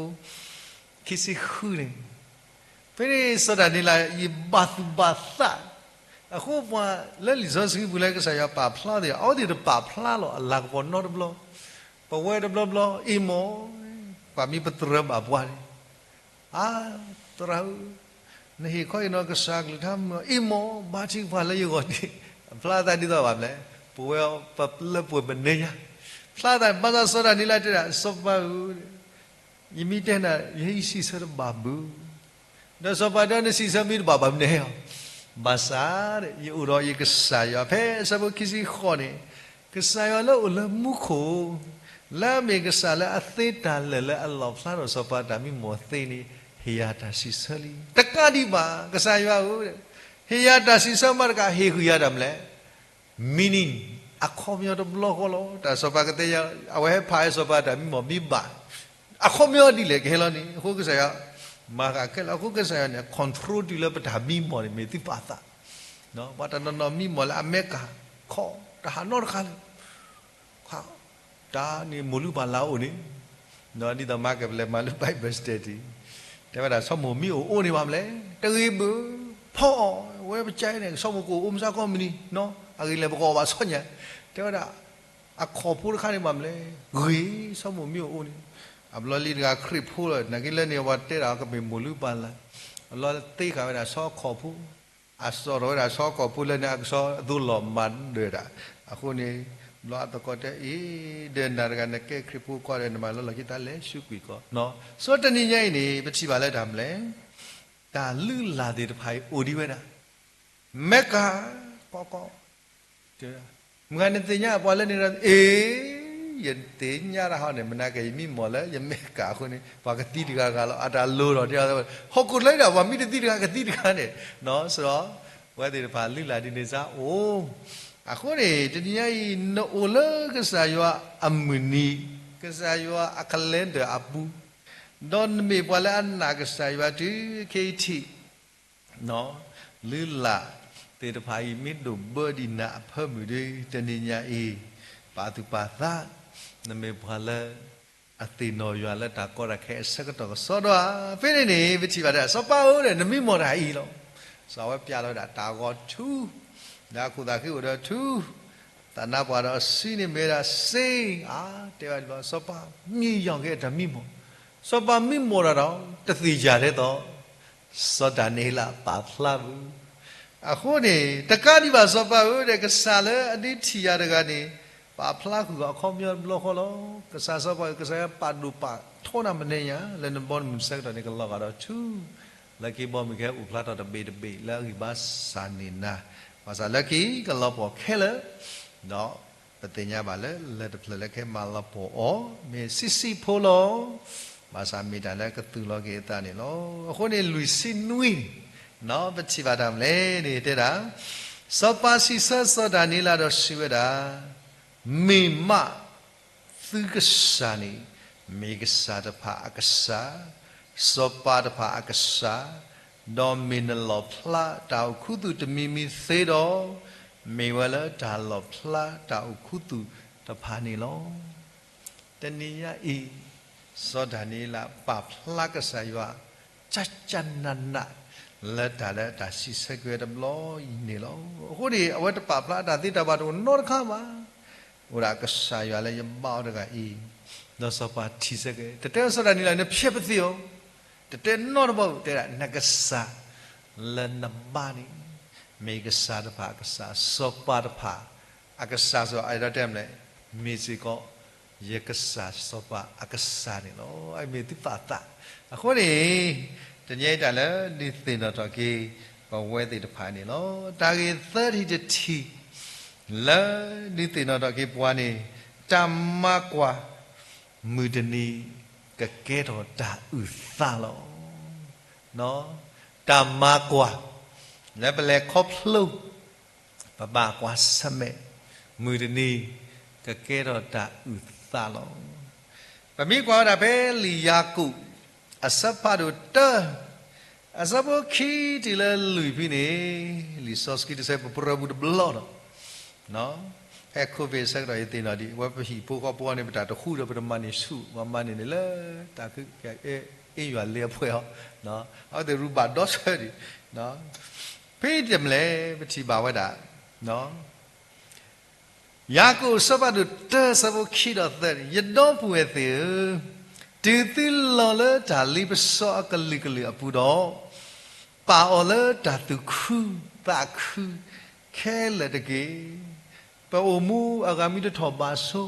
ခံဆံဃုန့ၣ်, ဖဲန့ၣ်စီၤဒၤနံးယ့လး ယဘၣ်သူၣ်ဘၣ်သး, အဃိပှၤလၢလံာ်စီဆှံပူၤလၢကစၢ်ယွၤပာ်ဖျါသ့ၣ် အဝဲသ့ၣ်တပာ်ဖျါလီၤအလၤကပီၤနီတဘျီ, ပဝဲတဘျီဘျီ အံၤမီၢ်, ပှၤမ့ၢ်ပတြၢၤဘၣ်ပှၤန့ၣ် အါ, သရၣ်ဧၢ, နဟ့ၣ်ခီအံၤနီၤ ကစၢ်ကလုၢ်ကထါမုာ်အီၤ, အ့ၣ်မ့ၢ် ဘါထုကဖၣ်လၢယဂီၢ်န့ၣ်, ဖျါသးဒ်သိးဘၣ်မလဲၣ်, ပဝဲလၢပှဲၤပနဲယါ, ဖျါသး ဘၣ်ဆၣ်စီၤဒၤနံးယ့လးတဲဒၣ် စီၤပၤဧၢ, ယမ့ၢ်တဲနၤ ယဲယစံးဆၢတဘၣ်ဘၣ် ဒီးစီၤပၤတဲ နစံးဆၢမ့ၢ်တဘၣ်ဘၣ်မနုၤဟဲအီၤ, ဘၣ်ဆၣ် ယအိၣ်ဒီးယကစၢ်ယွၤ ဖဲအဆၢဖိခံဆံဃိးန့ၣ်, ကစၢ်ယွၤလၢအိၣ်လၢမူခိၣ်, လၢအမ့ၢ်ကစၢ်လၢအသ့တၢ်လၢာ်လၢအလီၣ်ဖျါထီၣ်စီၤပၤတၢ်မံမီၢ်သ့န့ၣ်, ဟ့ၣ်ယၤတၢ်စံးဆၢလံ. တကးဒံးဘၣ် ကစၢ်ယွၤဧၢ, ဟ့ၣ်ယၤတၢ်စံးဆၢမးတကး ဟ့ၣ်ဃုာ်ယၤတၢ်မနုၤလဲၣ် meaning အခီပညီတဘျီဃီလီၤ. တၢ်စီၤပၤကတဲယၤ အဝဲဟဲဖးအစီၤပၤတၢ်မံမီၢ်မ့ၢ်ဘၣ်, အခီပညီဒ်လဲၣ်ကဟဲလီၤန့ၣ်, အဃိကစၢ်ယွၤ မၤဃာ်ခဲလၢာ်, အဃိကစၢ်ယွၤန့ၣ် control တုၤလၢပတၢ်မံမီၢ်န့ၣ် မ့ၢ်သုပာ်သး, ပှၤတနီၤနီၤမံမီၢ်လၢအမဲကၤခီ တဟးနီတခါလၢၤ တၢ်န့ၣ်မိၢ်လုၢ်ပၢ်လၢ်အိၣ်န့ၣ်, ဒ်သိးမၤကပလဲၤမၤလၢ Bible study တဲဝဲဒၣ် ဆိမိၣ်မ့ၢ်အိၣ်အိၣ်န့ၣ်ဘၣ်မလဲၣ်, တဂ့ၤဘၣ်, ဖီအီၣ်ဝဲပကဲန့ၣ် ဆိမိၣ်ကအိၣ်မုၢ်ဆါခီမုၢ်နံၤ, အဂ့ၢ်လဲၣ်ပကအီၣ်ဘၣ်ဆီညါ, တဲဝဲဒၣ် အခီၣ်ဖိတခါန့ၣ်ဘၣ်မလဲၣ်, ဂ့ၤ, ဆိမိၣ်မ့ၢ်အိၣ်အိၣ်န့ၣ်, အဘျီလံတဂၤခရံာ်ဖိလီၤ, နာ်က့လၢန့ၣ် ပှၤတဲဒၣ်ကမ့ၢ်မိၢ်လုၢ်ပၢ်လၢ်, အဘျီသ့ဃာ်ဝဲဒၣ်ဆီအခီၣ်ဖိ အစိာ်ထီၣ်ဝဲဒၣ်ဆီအခီၣ်ဖိလၢန့ၣ် အကဆီအသိလီၤမၤဒၢးဒၣ်, အဃိန့ၣ် ဘျီအသကိးတဲအံၤ, ဒီးနၤတဂၤနကဲခရံာ်ဖိကွၢ်ဒီး နမၤလီၤလီၤက့ၤတၢ်လဲၤဆူကွံာ်ကီး, စီၤတနံၤညါအံၤန့ၣ် ပထံၣ်ဘၣ်လၢတၢ်မလဲၣ်, တၢ်လုၢ်လၢ်သ့ၣ်တဖၣ်အံၤအိၣ်ဒံးဝဲဒၣ် မဲကၤ ကီကီ မုၢ်ဂၤနသ့ၣ်ညါပှၤလၢန့ၣ်ဒီး အ့, ယသ့ၣ်ညါတၢ်ဟီန့ၣ် မနၤက့ၤယမံမီၢ်လၢယမဲကၤအဃိန့ၣ် ပှၤကသံတဂၤဂၤလီၤ အတၢ်လိၤဒီး ဟီၣ်ခိၣ်တလၢဒၣ် ပှၤမံတသံတဂၤကသံတဂၤန့ၣ်, စရီ, ဝဲသ့ၣ်တဖၣ်လုၢ်လၢ်ဒ်န့ၣ်စ့ၢ်အိၣ်, အဃိန့ၣ် တနံၤညါအံၤ နအိၣ်လၢကစၢ်ယွၤအမုၢ်နံၤ, ကစၢ်ယွၤအ calendar အပူၤ, ဒီးနမ့ၢ်ပှၤလၢအနာ်ကစၢ်ယွၤတုၤခဲအံၤထံး လုၢ်လၢ်သ့ၣ်တဖၣ်အံၤ မ့ၢ်ဒိၣ်ဘၢဒံးနၤအဖၢမုၢ်ဒီး တနံၤညါအံၤ ပာ်သူၣ်ပာ်သး, နမ့ၢ်ပှၤလၢအသ့ၣ်နီၣ်ယွၤလၢတၢ်ကီတၢ်ခဲအဆၢကတီၢ်ကစီဒီဧါ, ဖဲန့ၣ်န့ၣ် ပထံၣ်ဘၣ်ဒၣ် စီၤပၤဧၢဒီး နမံမီၢ်တၢ်အံၤလီၤ. စီၤအဝဲပျဲလီၤဝဲဒၣ်တၢ်ဂီၤထူ, လၢအခိၣ်သးဃံအိၣ်ဒီးထူ, သးနါပှၢ်ဒီးစံးန့ၣ်မ့ၢ်ဝဲဒၣ်စ့, အါ, တဲဝဲဒၣ် စီၤပၤမံယီၤက့ၤအတၢ်မံမီၢ်, စီၤပၤမံမီၢ်တၢ်ဒီး တသ့ၣ်ယၤဒ်သိး စီၤဒၤနံးယ့လးပာ်ဖျါပူၤ, အဃိန့ၣ် တကးဒံးဘၣ်စီၤပၤဧၢဒီး ကစၢ်လၢအဒုးထံၣ်ယၤတဂၤန့ၣ် ပာ်ဖျါဃုာ်အီၤအခီပညီတဘျီဃီလီၤ. ကစၢ်စီၤပၤဧၢ, ကစၢ်ယွၤပာ်ဒိၣ်ပာ်ထီနၤမနုၤညါ လၢနဘီနမုၢ်ဆၢကတီၢ်န့ၣ် ကလီၤဂာ်ဒီးထူ, လၢခံဘီမုၢ်ကဟဲအိၣ်ဖျါထီၣ်တဘ့ၣ်တဘ့ၣ်လၢအဂံၢ်ဘါစၢ်န့ၢ်နၤ, ဘၣ်ဆၣ်လၢခံကလီၤပှီၢ်ခဲလၢာ်, ဒီးပသ့ၣ်ညါဘၣ်လၢ လၢတဖျၢၣ်လၢကဟဲမၤလီၤပှီၢ်အီၤ မ့ၢ်ဆံးဆံးဖိလီၤ. ဘၣ်ဆၣ်မ့ၢ်တၢ်လၢကသုးလီၤက့ၤအသးန့ၣ်လီၤ. အဃိန့ၣ်လွံၢ်ဆံနွံန့ၣ် ပထံၣ်ဘၣ်တၢ်မနုၤလဲၣ်န့ၣ် တဲဒၣ်, စီၤပၤစံးဆၢစီၤဒၤနံးယ့လးဒီးစံးဝဲဒၣ်, မ့ၢ်မး သုကစၢ်န့ၣ် မ့ၢ်ကစၢ်တဖၣ်အကစၢ်, စီၤပၤတဖၣ်အကစၢ်, ဒီးမ့ၢ်နလီၣ်ဖျါတၢ်အိၣ်ခူသူၣ်တမံၤမံၤသ့ဒီး, မ့ၢ်ဝဲလၢတၢ်လီၣ်ဖျါတၢ်အိၣ်ခူသူၣ်တဖၣ်န့ၣ်လီၤ. တနံၤညါအံၤ စီၤဒၤနံးယ့လးပာ်ဖျါကစၢ်ယွၤ ကၢ်ကၢ်နးနး လၢတၢ်လၢတၢ်စံးဆၢက့ၤဝဲတဘျီအံၤန့ၣ်လီၤ. အဃိန့ၣ် အဝဲတပာ်ဖျါအတၢ်သ့တၢ်ဘၣ်တအိၣ်နီတခါဘၣ်. အိၣ်ဒၣ်ကစၢ်ယွၤလၢယဘါအီၤတဂၤအံၤ, ဒီးစီၤပၤထံၣ်ဆၢက့ၤ တတဲစီၤဒၤနံးယ့လး နဖျဲးပသ့ၣ်ဧိၤ, တတဲနီတဘျီ တဲဒၣ် နကစၢ်လၢနဘါန့ၣ် မ့ၢ်ကစၢ်တဖၣ်အကစၢ်, စီၤပၤတဖၣ်အကစၢ်, စီၤအၤဒိးတဲမလဲၣ်, မ့ၢ်စ့ၢ်ကီး ယကစၢ်စီၤပၤအကစၢ်န့ၣ်လီၤ. အမ့ၢ်သုသးသး. အဃိန့ၣ် တနံၤအံၤတၢ်လၢဒုးသ့ၣ်နီၣ်ထီၣ်က့ၤပဝဲသ့ၣ်တဖၣ်န့ၣ်လီၤ. တၢ်ဂ့ၢ်သၢထံၣ်တထံၣ် လၢဒုးသ့ၣ်နီၣ်ထီၣ်က့ၤပှၤန့ၣ်, တၢ်မၤကွၢ် မုၢ်တနံၤ ကကဲထီၣ်တၢ်အုၣ်သးလီၤ. တၢ်မၤကွၢ် လၢပလဲၤခီဖျိ ပဘၣ်ကွၢ်ဆၢၣ်မဲာ်, မုၢ်တနံၤ ကကဲထီၣ်တၢ်အုၣ်သးလီၤ. ပမ့ၢ်ကွၢ်ဝဲဒၣ်ဖဲလံာ်ယၤကိာ် အဆၢဖးဒိၣ်တၢ အဆၢဖိခံတုၤလၢလွံၢ်ဖဲန့ၣ်, လံာ်စီဆှံတဆၢ ပပြၢပူၤတဘျီလီၤ. ဖဲ COVID ဆၢကတီၢ်အံၤသ့ၣ်နီၣ်ဒံး အဝဲပဟံၣ်ဖိဃီဖိန့ၣ် ပတၢ်တဃူဒီး ပတမၤန့ၢ်ဆူၣ်, ပှၤမၤန့ၢ်န့ၣ်လၢ တၢ်ခု အ့ၣ်ယွၤလ့အဖှဲးအီၤ, အဝဲသ့ၣ်ရူဘၣ်ဒီဆၢဒံး, ဖဲတမလဲၣ် ပထံၣ်ဘၣ်ဝဲဒၣ် ယၤကိာ်အဆၢဖးဒိၣ်တၢ အဆၢဖိခံဒီးသၢန့ၣ်, ယဒီပုၢ်ဝဲၢ်သ့ၣ်ဧၢ, တုၤသုလီၤလၢတၢ်လ့ပစီအကလုာ်ကလုာ်အပူၤဒီး, ပာ်အီၤလၢတၢ်သူၣ်ခုသးခုခဲလၢာ်တက့ၢ်. ပအိၣ်မူအဂၤမ့ၢ်တထီၣ်ဘၣ်ဆိ,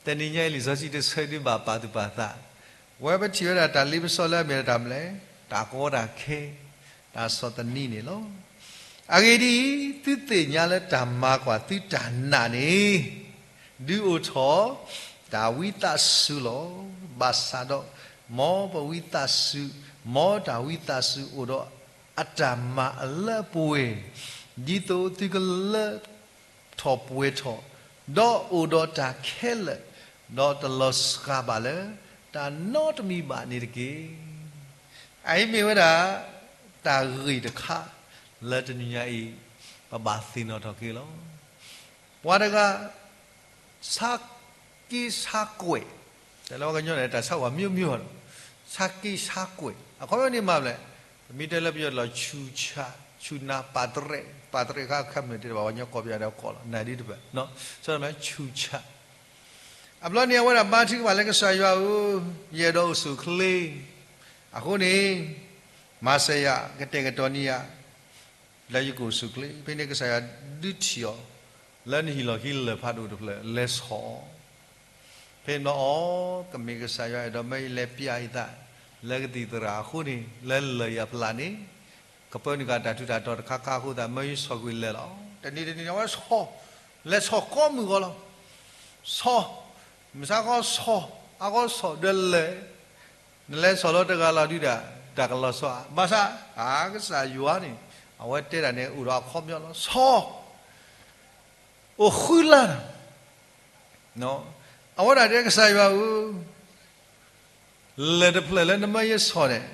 တနံၤညါအံၤလံာ်စီဆှံတဆၢဒုးဘၣ်ပာ်သူၣ်ပာ်သး, ဝဲပထံၣ်ဝဲဒၣ်တၢ်လ့ပစီလၢအမ့ၢ်တၢ်မနုၤလဲၣ်, တၢ်ကီတၢ်ခဲ, တၢ်ဆီၣ်သနံးန့ၣ်လီၤ. အဂ့ၢ်ဒ်အံၤ, သုသ့ၣ်ညါလၢတၢ်မၤကွၢ်သုတၢ်နာ်န့ၣ် ဒုးအိၣ်ထီၣ်တၢ်ဝံသးစူၤလီၤ. ဘၣ်ဆၣ်ဒီး, မ်ပဝံသးစူၤ, မ်တၢ်ဝံသးစူၤအိၣ်ဒီးအတၢ်မၤအလၢအပှဲၤ, ဒ်သိးသုကလၢထီၣ်ပှဲၤထီၣ်, ဒီးအိၣ်ဒီးတၢ်ခဲလၢာ်, ဒီးတလီၤစှၤဘၣ်လၢတၢ်နီတမံၤဘၣ်န့ၣ်တက့ၢ်. အအံၤမ့ၢ်ဝဲဒၣ် တၢ်ဂ့ၢ်တခါ လၢတနံၤညါအံၤ ပဘၣ်သ့ၣ်နီၣ်ထီၣ်က့ၤလီၤ. ပှၤတဂၤ ဆါက့ဆါကွဲး, တၢ်လၢပှၤကညီန့ၣ် တၢ်ဆါဝၤမံမံလီၤ, ဆါက့ဆါကွဲး, အခီပညီန့ၣ်မၤမနုၤလဲၣ်, ပမ့ၢ်တဲလၢပယီၤလီၤ ဆူၣ်ဆၣ်, ဆူၣ်နၢ်ပာ်တရဲး, ပာ်တရဲးအခါခဲမုၢ်န့ၣ် တဘၣ်ပှၤကညီကိးပယီၤဒီးကိးလီၤ, နၢ်ဒ်တဖၣ်, ဆၢမ့ၢ်ဆူၣ်ဆၣ်. အဘျီန့ၣ် အဝဲဒၣ်ဘါထုကဖၣ်လၢကစၢ်ယွၤဧၢ, ယအဲၣ်ဒိးအိၣ်ဆူၣ်အိၣ်ချ့, အဃိန့ၣ် မၤစၢၤယၤ ကတဲာ်ကတီၤန့ၢ်ယၤ လၢယကအိၣ်ဆူၣ်အိၣ်ချ့, ဖဲန့ၣ်ကစၢ်ယွၤဒုးထံၣ်အီၤ လၢနဟံၣ်လီၢ်ခံလၢၢ်ဖးဒိၣ်တဖျၢၣ် လဲၤဆီၣ်အီၤ, ဖဲန့ၣ်ဘျီအီၤ ကမ့ၢ်ကစၢ်ယွၤအဲၣ်ဒိးမၢယလဲၤပျးယသး လၢကသံၣ်သရၣ်အဃိန့ၣ် လၢလၢၢ်ယၤဖျါန့ၣ် ကပၢနုာ်က့ၤတၢ်ထူးတၢ်တီၤတခါခါအဃိသတး မၢယဆီၣ်ကွံာ်လဲၤလီၤ. တနံၤတနံၤန့ၣ် အဝဲဆီၣ်, လဲၤဆီၣ်ကိးမုၢ်ဂီၤလီၤ. ဆီၣ်, မုၢ်ဆါခီဆီၣ်, အါခီဆီၣ်ဒီးလဲၤ, နလဲၤဆီၣ်လီၤတဂၤလီၤဒုးဒၣ် တၢ်ကလီၤဆီဧါ, ဘၣ်ဆၣ် အကစၢ်ယွၤန့ၣ် အဝဲတဲဒၣ်န့ၣ် အိၣ်ဒီးအခီပညီလီၤ. ဆီၣ်, အိၣ်ဃုလါ အဝဲဒၣ်တဲကစၢ်ယွၤဧၢ, လၢၢ်တဖျၢၣ်လၢနမၢယဆီၣ်န့ၣ်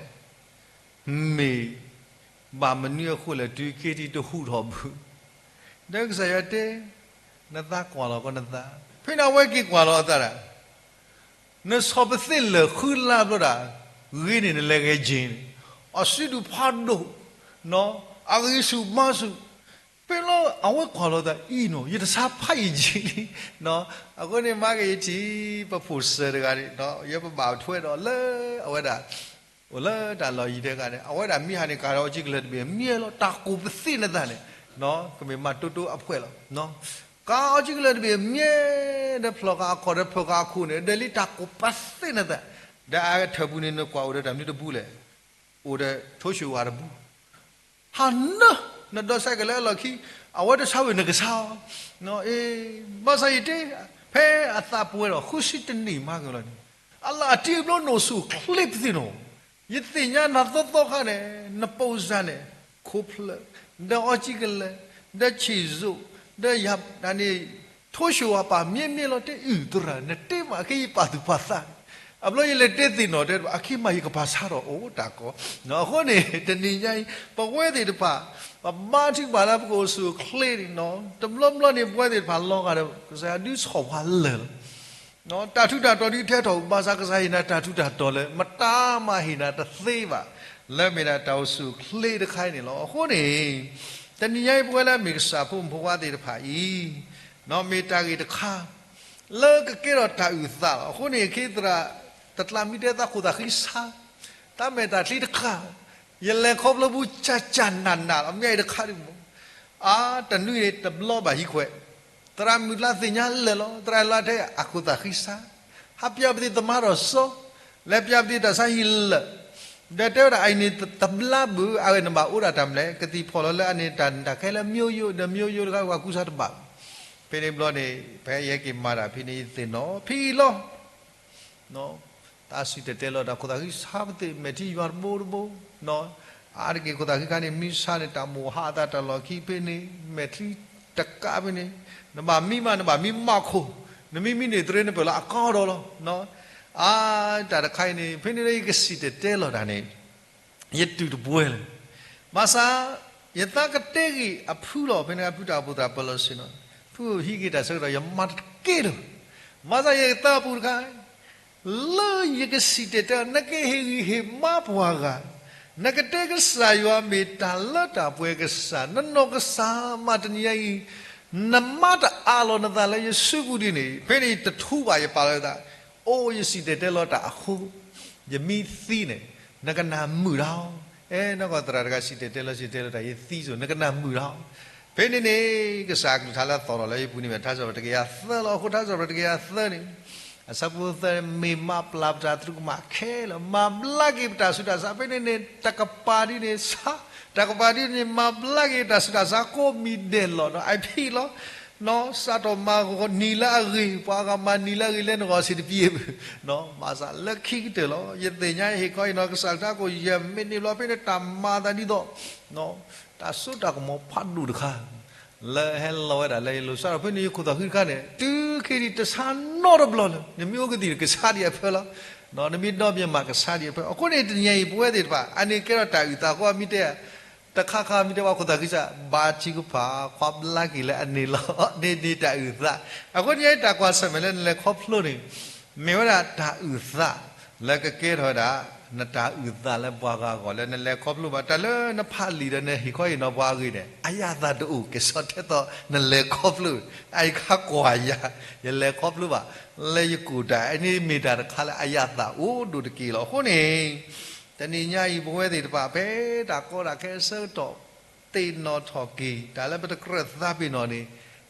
မ့ၢ်ဘၣ်မနုၤအဃိလဲၣ် တုၤက့ၤထံၣ်တဟူးထီၣ်ဘု, ဒီးကစၢ်ယွၤတဲ, နသးကွၢ်လီၤကီးနသး, ဖဲန့ၣ်အဝဲက့ၤကွၢ်လီၤအသးဒၣ် နဆီၣ်ပသ့ၣ်လၢၢ်ဃုလါဘျီဒၣ်, ဂ့ၤန့ၣ်နလဲၤဂဲၤက့ၤန့ၣ်, အစုဒုၣ်ဖးဒိၣ်, အဂံၢ်ဆူၣ်ဘါဆူၣ်, ဖဲလီၤအဝဲကွၢ်လီၤသးအံၤနီၤ ယတဆါဖးယံာ်က့ၤလံ, အဃိန့ၣ်မၤက့ၤယထံၣ် ပဖိၣ်စၢၤတဂၤန့ၣ် ယပဘၣ်ထွဲဒီးလၢအဝဲဒၣ် အိၣ်လၢတၢ်လီၢ်ယံၤတဂၤန့ၣ် အဝဲဒၣ်မ့ၢ်ဟးန့ၣ် ကၤဒီးအီကံကလၢၤတဘ့ၣ် မ့ၢ်လီၤ တၢ်ကိးပသ့ၣ်နသးန့ၣ် ကမ့ၢ်မၤတိတိအဖှဲလီၤ ကၤအီကံကလၢၤတဘ့ၣ်မ့ၢ် ဒီးဖျိးဃာ်အခီၣ်ဒီးဖျိးဃာ်အခိၣ်န့ၣ် ဒီးလံတၢ်ကိးပသ့ၣ်နသး, ဒီးအထၢၣ်ပူၤန့ၣ် နကွၢ်အိၣ်ဒီးတၢ်မနုၤတပူၤလဲၣ်, အိၣ်ဒီးထိၣ်ဆှုၣ်ဝါတပူၤ, ဟးနၢ, နဒိးစဲးကလဲၤအလီၢ်ခံ, အဝဲတဆါဝံၤနကဆါအီၤ, ဘၣ်ဆၣ်ယတဲ, ဖဲအသးပှဲၤဒီးဃုဆံတနံၣ်မၤက့ၤလီၤန့ၣ်, အလၢအတံၤအဘျီနအိၣ်ဆူၣ်အိၣ်ချ့ပသ့ၣ်နီၤ ယသ့ၣ်ညါနၤသီသီခါန့ၣ် နပိၢ်စၢ်န့ၣ် ခိၣ်ဖျၢၣ်, ဒီးအီကံကလၢၤ, ဒီးဆံၣ်စိၣ်, ဒီးယၤန့ၣ် ထိၣ်ဆှုၣ်ဝါပာ်မ့ၢ်မ့ၢ်လီၤ တဲအုၣ်သရၣ် နတဲမးအခဲယပာ်သူၣ်ပာ်သး, အဘျီယလဲၤတဲသ့ၣ်နီၣ်တဲ အခဲမးယကပာ်ဆါထီၣ်အိၣ်တၢ်ကီ, အဃိန့ၣ် တနံၤညါအံၤ ပဝဲသ့ၣ်တဖၣ် ပဘါထုကဖၣ်လၢပကအိၣ်ဆူၣ်အိၣ်ချ့န့ၣ် တဘျီဘျီန့ၣ် ပဝဲသ့ၣ်တဖၣ်လီၤဂာ်ဒီး ကစၢ်ယွၤဒုးဆီၣ်ပှၤလၢာ်လီၤ တၢ်ထူးတၢ်တီၤဒုးထဲထီၣ် ဘၣ်ဆၣ်ကစၢ်ဟ့ၣ်နၤတၢ်ထူးတၢ်တီၤလၢ မတၤမၤဟ့ၣ်နၤတသ့ဘၣ်, လၢမ့ၢ်ဒၣ်တၢ်အိၣ်ဆူၣ်အိၣ်ချ့တခါအံၤန့ၣ်လီၤ. အဃိန့ၣ် တနံၤညါအံၤပဝဲလၢမ့ၢ်ကစၢ်ဖိမုၣ်ဖိခွါသ့ၣ်တဖၣ်အံၤ မ့ၢ်တၢ်ဂ့ၢ်တခါ လၢကကဲထီၣ်တၢ်အုၣ်သးလီၤ. အဃိန့ၣ် ခ့သရၣ် တကျးမံတဲသးခိၣ်သးဃံဆါ တၢ်မဲာ်တၢ်ချံတခါ ယလဲၤခီဖျိပူၤကၢ်ကၢ်နးနးလီၤ မ့ၢ်အံၤတခါဒုးမး အါ တနွံန့ၣ်တဘျီဘၣ်ဟံးခွဲး သရၣ်မုၣ်လၢသ့ၣ်ညါလၢာ်လီၤ သရၣ်လၢထဲအခိၣ်သးဃံဆါ ဟးပျးပသံးသမါထီၣ်စီ လဲၤပျးပသံးတၢ်ဆါဟံၣ်လၢာ် ဒီးတဲဝဲဒၣ်အအံၤန့ၣ်တဘျါဘၣ် အဂ့ၢ်နဘၣ်အိၣ်ဒၣ်တၢ်မနုၤလဲၣ် ကသံၣ်ဖီၣ်လီၤလၢအန့ၣ်တၢ်နၢ်ခဲလၢာ် မျိုးရိုး ဒီး မျိုးရိုး တခါပှၤကူစါတဘၣ် ဖဲန့ၣ်ဘျီန့ၣ် ဖဲယဟဲက့ၤမၤတၢ်ဖဲန့ၣ် ယသ့ၣ်နီၣ်ဖဲအံၤလီၤ တၢ်စံၣ်တဲၤတဲလီၤတၢ်ခိၣ်သးဃံဆါပသ့ၣ် မဲာ်ထံယွၤတဘိတဘိ အါတက့ၢ်ခိၣ်သးဃံခါန့ၣ် မံဆါန့ၣ် တၢ်မိၣ်ဟးအသးတၢ်လီၢ်ခံဖဲန့ၣ် မဲာ်ချံတကးဖဲန့ၣ် နဘၣ်မံမး နဘၣ်မံမးခိၣ် နမံမံန့ၣ် တရ့နပၢၢ်လၢအကါဒီးလီၤ အါ တၢ်တခါအံၤန့ၣ် ဖဲန့ၣ်လၢယကစံၣ်တဲၤတဲလီၤတၢ်န့ၣ် ယတူၢ်တပှဲၤလၢၤ ဘၣ်ဆၣ် ယသးကတဲဂ့ၢ်အဖုလီၤ ဖဲန့ၣ်အဖုတၢ်အိၣ်ဖှိၣ်သရၣ်ပၢၤလီၢ်ဆ့ၣ်နီၤ ဖုဟံးက့ၤတၢ်ဆၢကတီၢ် ယမၤတကဲလၢၤ ဘၣ်ဆၣ်ယသးပူၤတခါ လၢယကစံၣ်တဲၤတဲ နကဟ့ၣ်ဂံၢ်ဟ့ၣ်ဘါပှၤဂၤ နကတဲကစၢ်ယွၤမ့ၢ်တၢ်လၢတၢ်ပှဲၤကစၢ် နနီၢ်ကစၢ်မးတနံၤညါအံၤ နမၤတအးလီၤနသးလၢယစုပူၤဒ်န့ၣ် ဖဲန့ၣ်တထူဘၣ်ယပာ်လီၤယသး အိၣ်ယစံၣ်တဲၤတဲလီၤတၢ်အဃိ, ယမ့ၢ်သံန့ၣ်, နကနၢ်မုာ်တၢ်, အဲ နကီၢ်သရၣ်တဂၤစံၣ်တဲၤတဲလီၤ စံၣ်တဲၤတဲလီၤတၢ် ယသံစိၤ နကနၢ်မုာ်တၢ်. ဖဲန့ၣ်န့ၣ် ကစၢ်အကလုၢ်ကထါလၢအသီၣ်ထီၣ်လၢဟံၣ်ပူၤန့ၣ် မ့ၢ်ထါစံးထီၣ်ပတြၢၤတကယၤသၢလီၤ. အဃိထါစံးထီၣ်ပတြၢၤတကယၤသၢန့ၣ် အဆၢဖိသၢန့ၣ် မ့ၢ်မၤပျၢ်ပတၢ်သရူးကမၣ်ခဲလၢာ်, မၤဘျါက့ၤပတၢ်ဆူးတၢ်ဆါ. ဖဲန့ၣ်န့ၣ် တၢ်ကပၤဒ်န့ၣ်ဆါ, တၢ်ကပၤဒ်န့ၣ် မၤဘျါက့ၤတၢ်ဆူးတၢ်ဆါကိးမံၤဒဲးလီၤ. နီၢ် အဖံးလီၤ နီၢ် စးထီၣ်မၤဂီၤနံၤလၢအဂ့ၤ, ပှၤဂၤမၤနံၤလၢအဂ့ၤလၢနဂီၢ်စံးတပံၤ, နီၢ် မၤစၢ်လၢခံကတၢၢ်လီၤ. ယသ့ၣ်ညါဟ့ၣ်ခီအံၤနီၢ် ကစၢ်ကလုၢ်ကထါကိးယဲၢ်မံးနံးဘျီ ဖဲန့ၣ်တၢ်မၤသးဒ်သိး နီၢ် တၢ်စိတၢ်ကမီၤဖးဒိၣ်တခါ လၢဟဲလီၤဝဲဒၣ်လၢယလိၤ. စးထီၣ်ဖဲန့ၣ် ယခိၣ်သးခုတခါန့ၣ် တုၤခဲအံၤတဆါနီတဘျီလၢၤ. နမ့ၢ်အိၣ်ကသံၣ်န့ၣ် ကဆါဒံးအဖၢလီၤ, နီၢ် နမ့ၢ်ဒီဘ့ၣ်မး ကဆါဒံးအဖၢ. အဃိန့ၣ် တနံၤအံၤ ပဝဲသ့ၣ်တဖၣ် အန့ၣ်ကဲထီၣ်တၢ်အုၣ်သးအဃိ အမ့ၢ်တဲ တခါခါမ့ၢ်တဲပှၤခိၣ်သးခုစၢ် ဘါထုကဖၣ် ခွါဘျါက့ၤလၢအန့ၣ်လီၤ. န့ၣ်န့ၣ်တၢ်အုၣ်သး. အဃိန့ၣ် တၢ်ကွၢ်ဆၢၣ်မဲာ်လၢနလဲၤခီဖျိန့ၣ် မ့ၢ်ဝဲဒၣ်တၢ်အုၣ်သး လၢကကဲထီၣ်ဝဲဒၣ် နတၢ်အုၣ်သးလၢပှၤဂၤအဂီၢ် လၢနလဲၤခီဖျိဘၣ် တၢ်လၢနဖးလံာ်ဒီးနဟ့ၣ်ခီဟ့ၣ်နီၤပှၤအဂ့ၢ်န့ၣ် အယၣ်သးတအိၣ် ကဲဆီထဲသိးနလဲၤခီဖျိ. အအံၤခါကွၢ်ယၤ ယလဲၤခီဖျိဘၣ် လၢယကူၣ်တၢ် အန့ၣ်မ့ၢ်တၢ်တခါလၢအယၣ်သးအိၣ်ဒိၣ်တက့ၢ်လီၤ. အဃိန့ၣ် တနံၤညါအံၤ ပဝဲသ့ၣ်တဖၣ် ဖဲတၢ်ကီတၢ်ခဲအဆၢကတီၢ် သ့ၣ်နီၣ်ထီၣ်က့ၤ တၢ်လၢပတကြၢးသးပ့ၤနီၣ်န့ၣ်,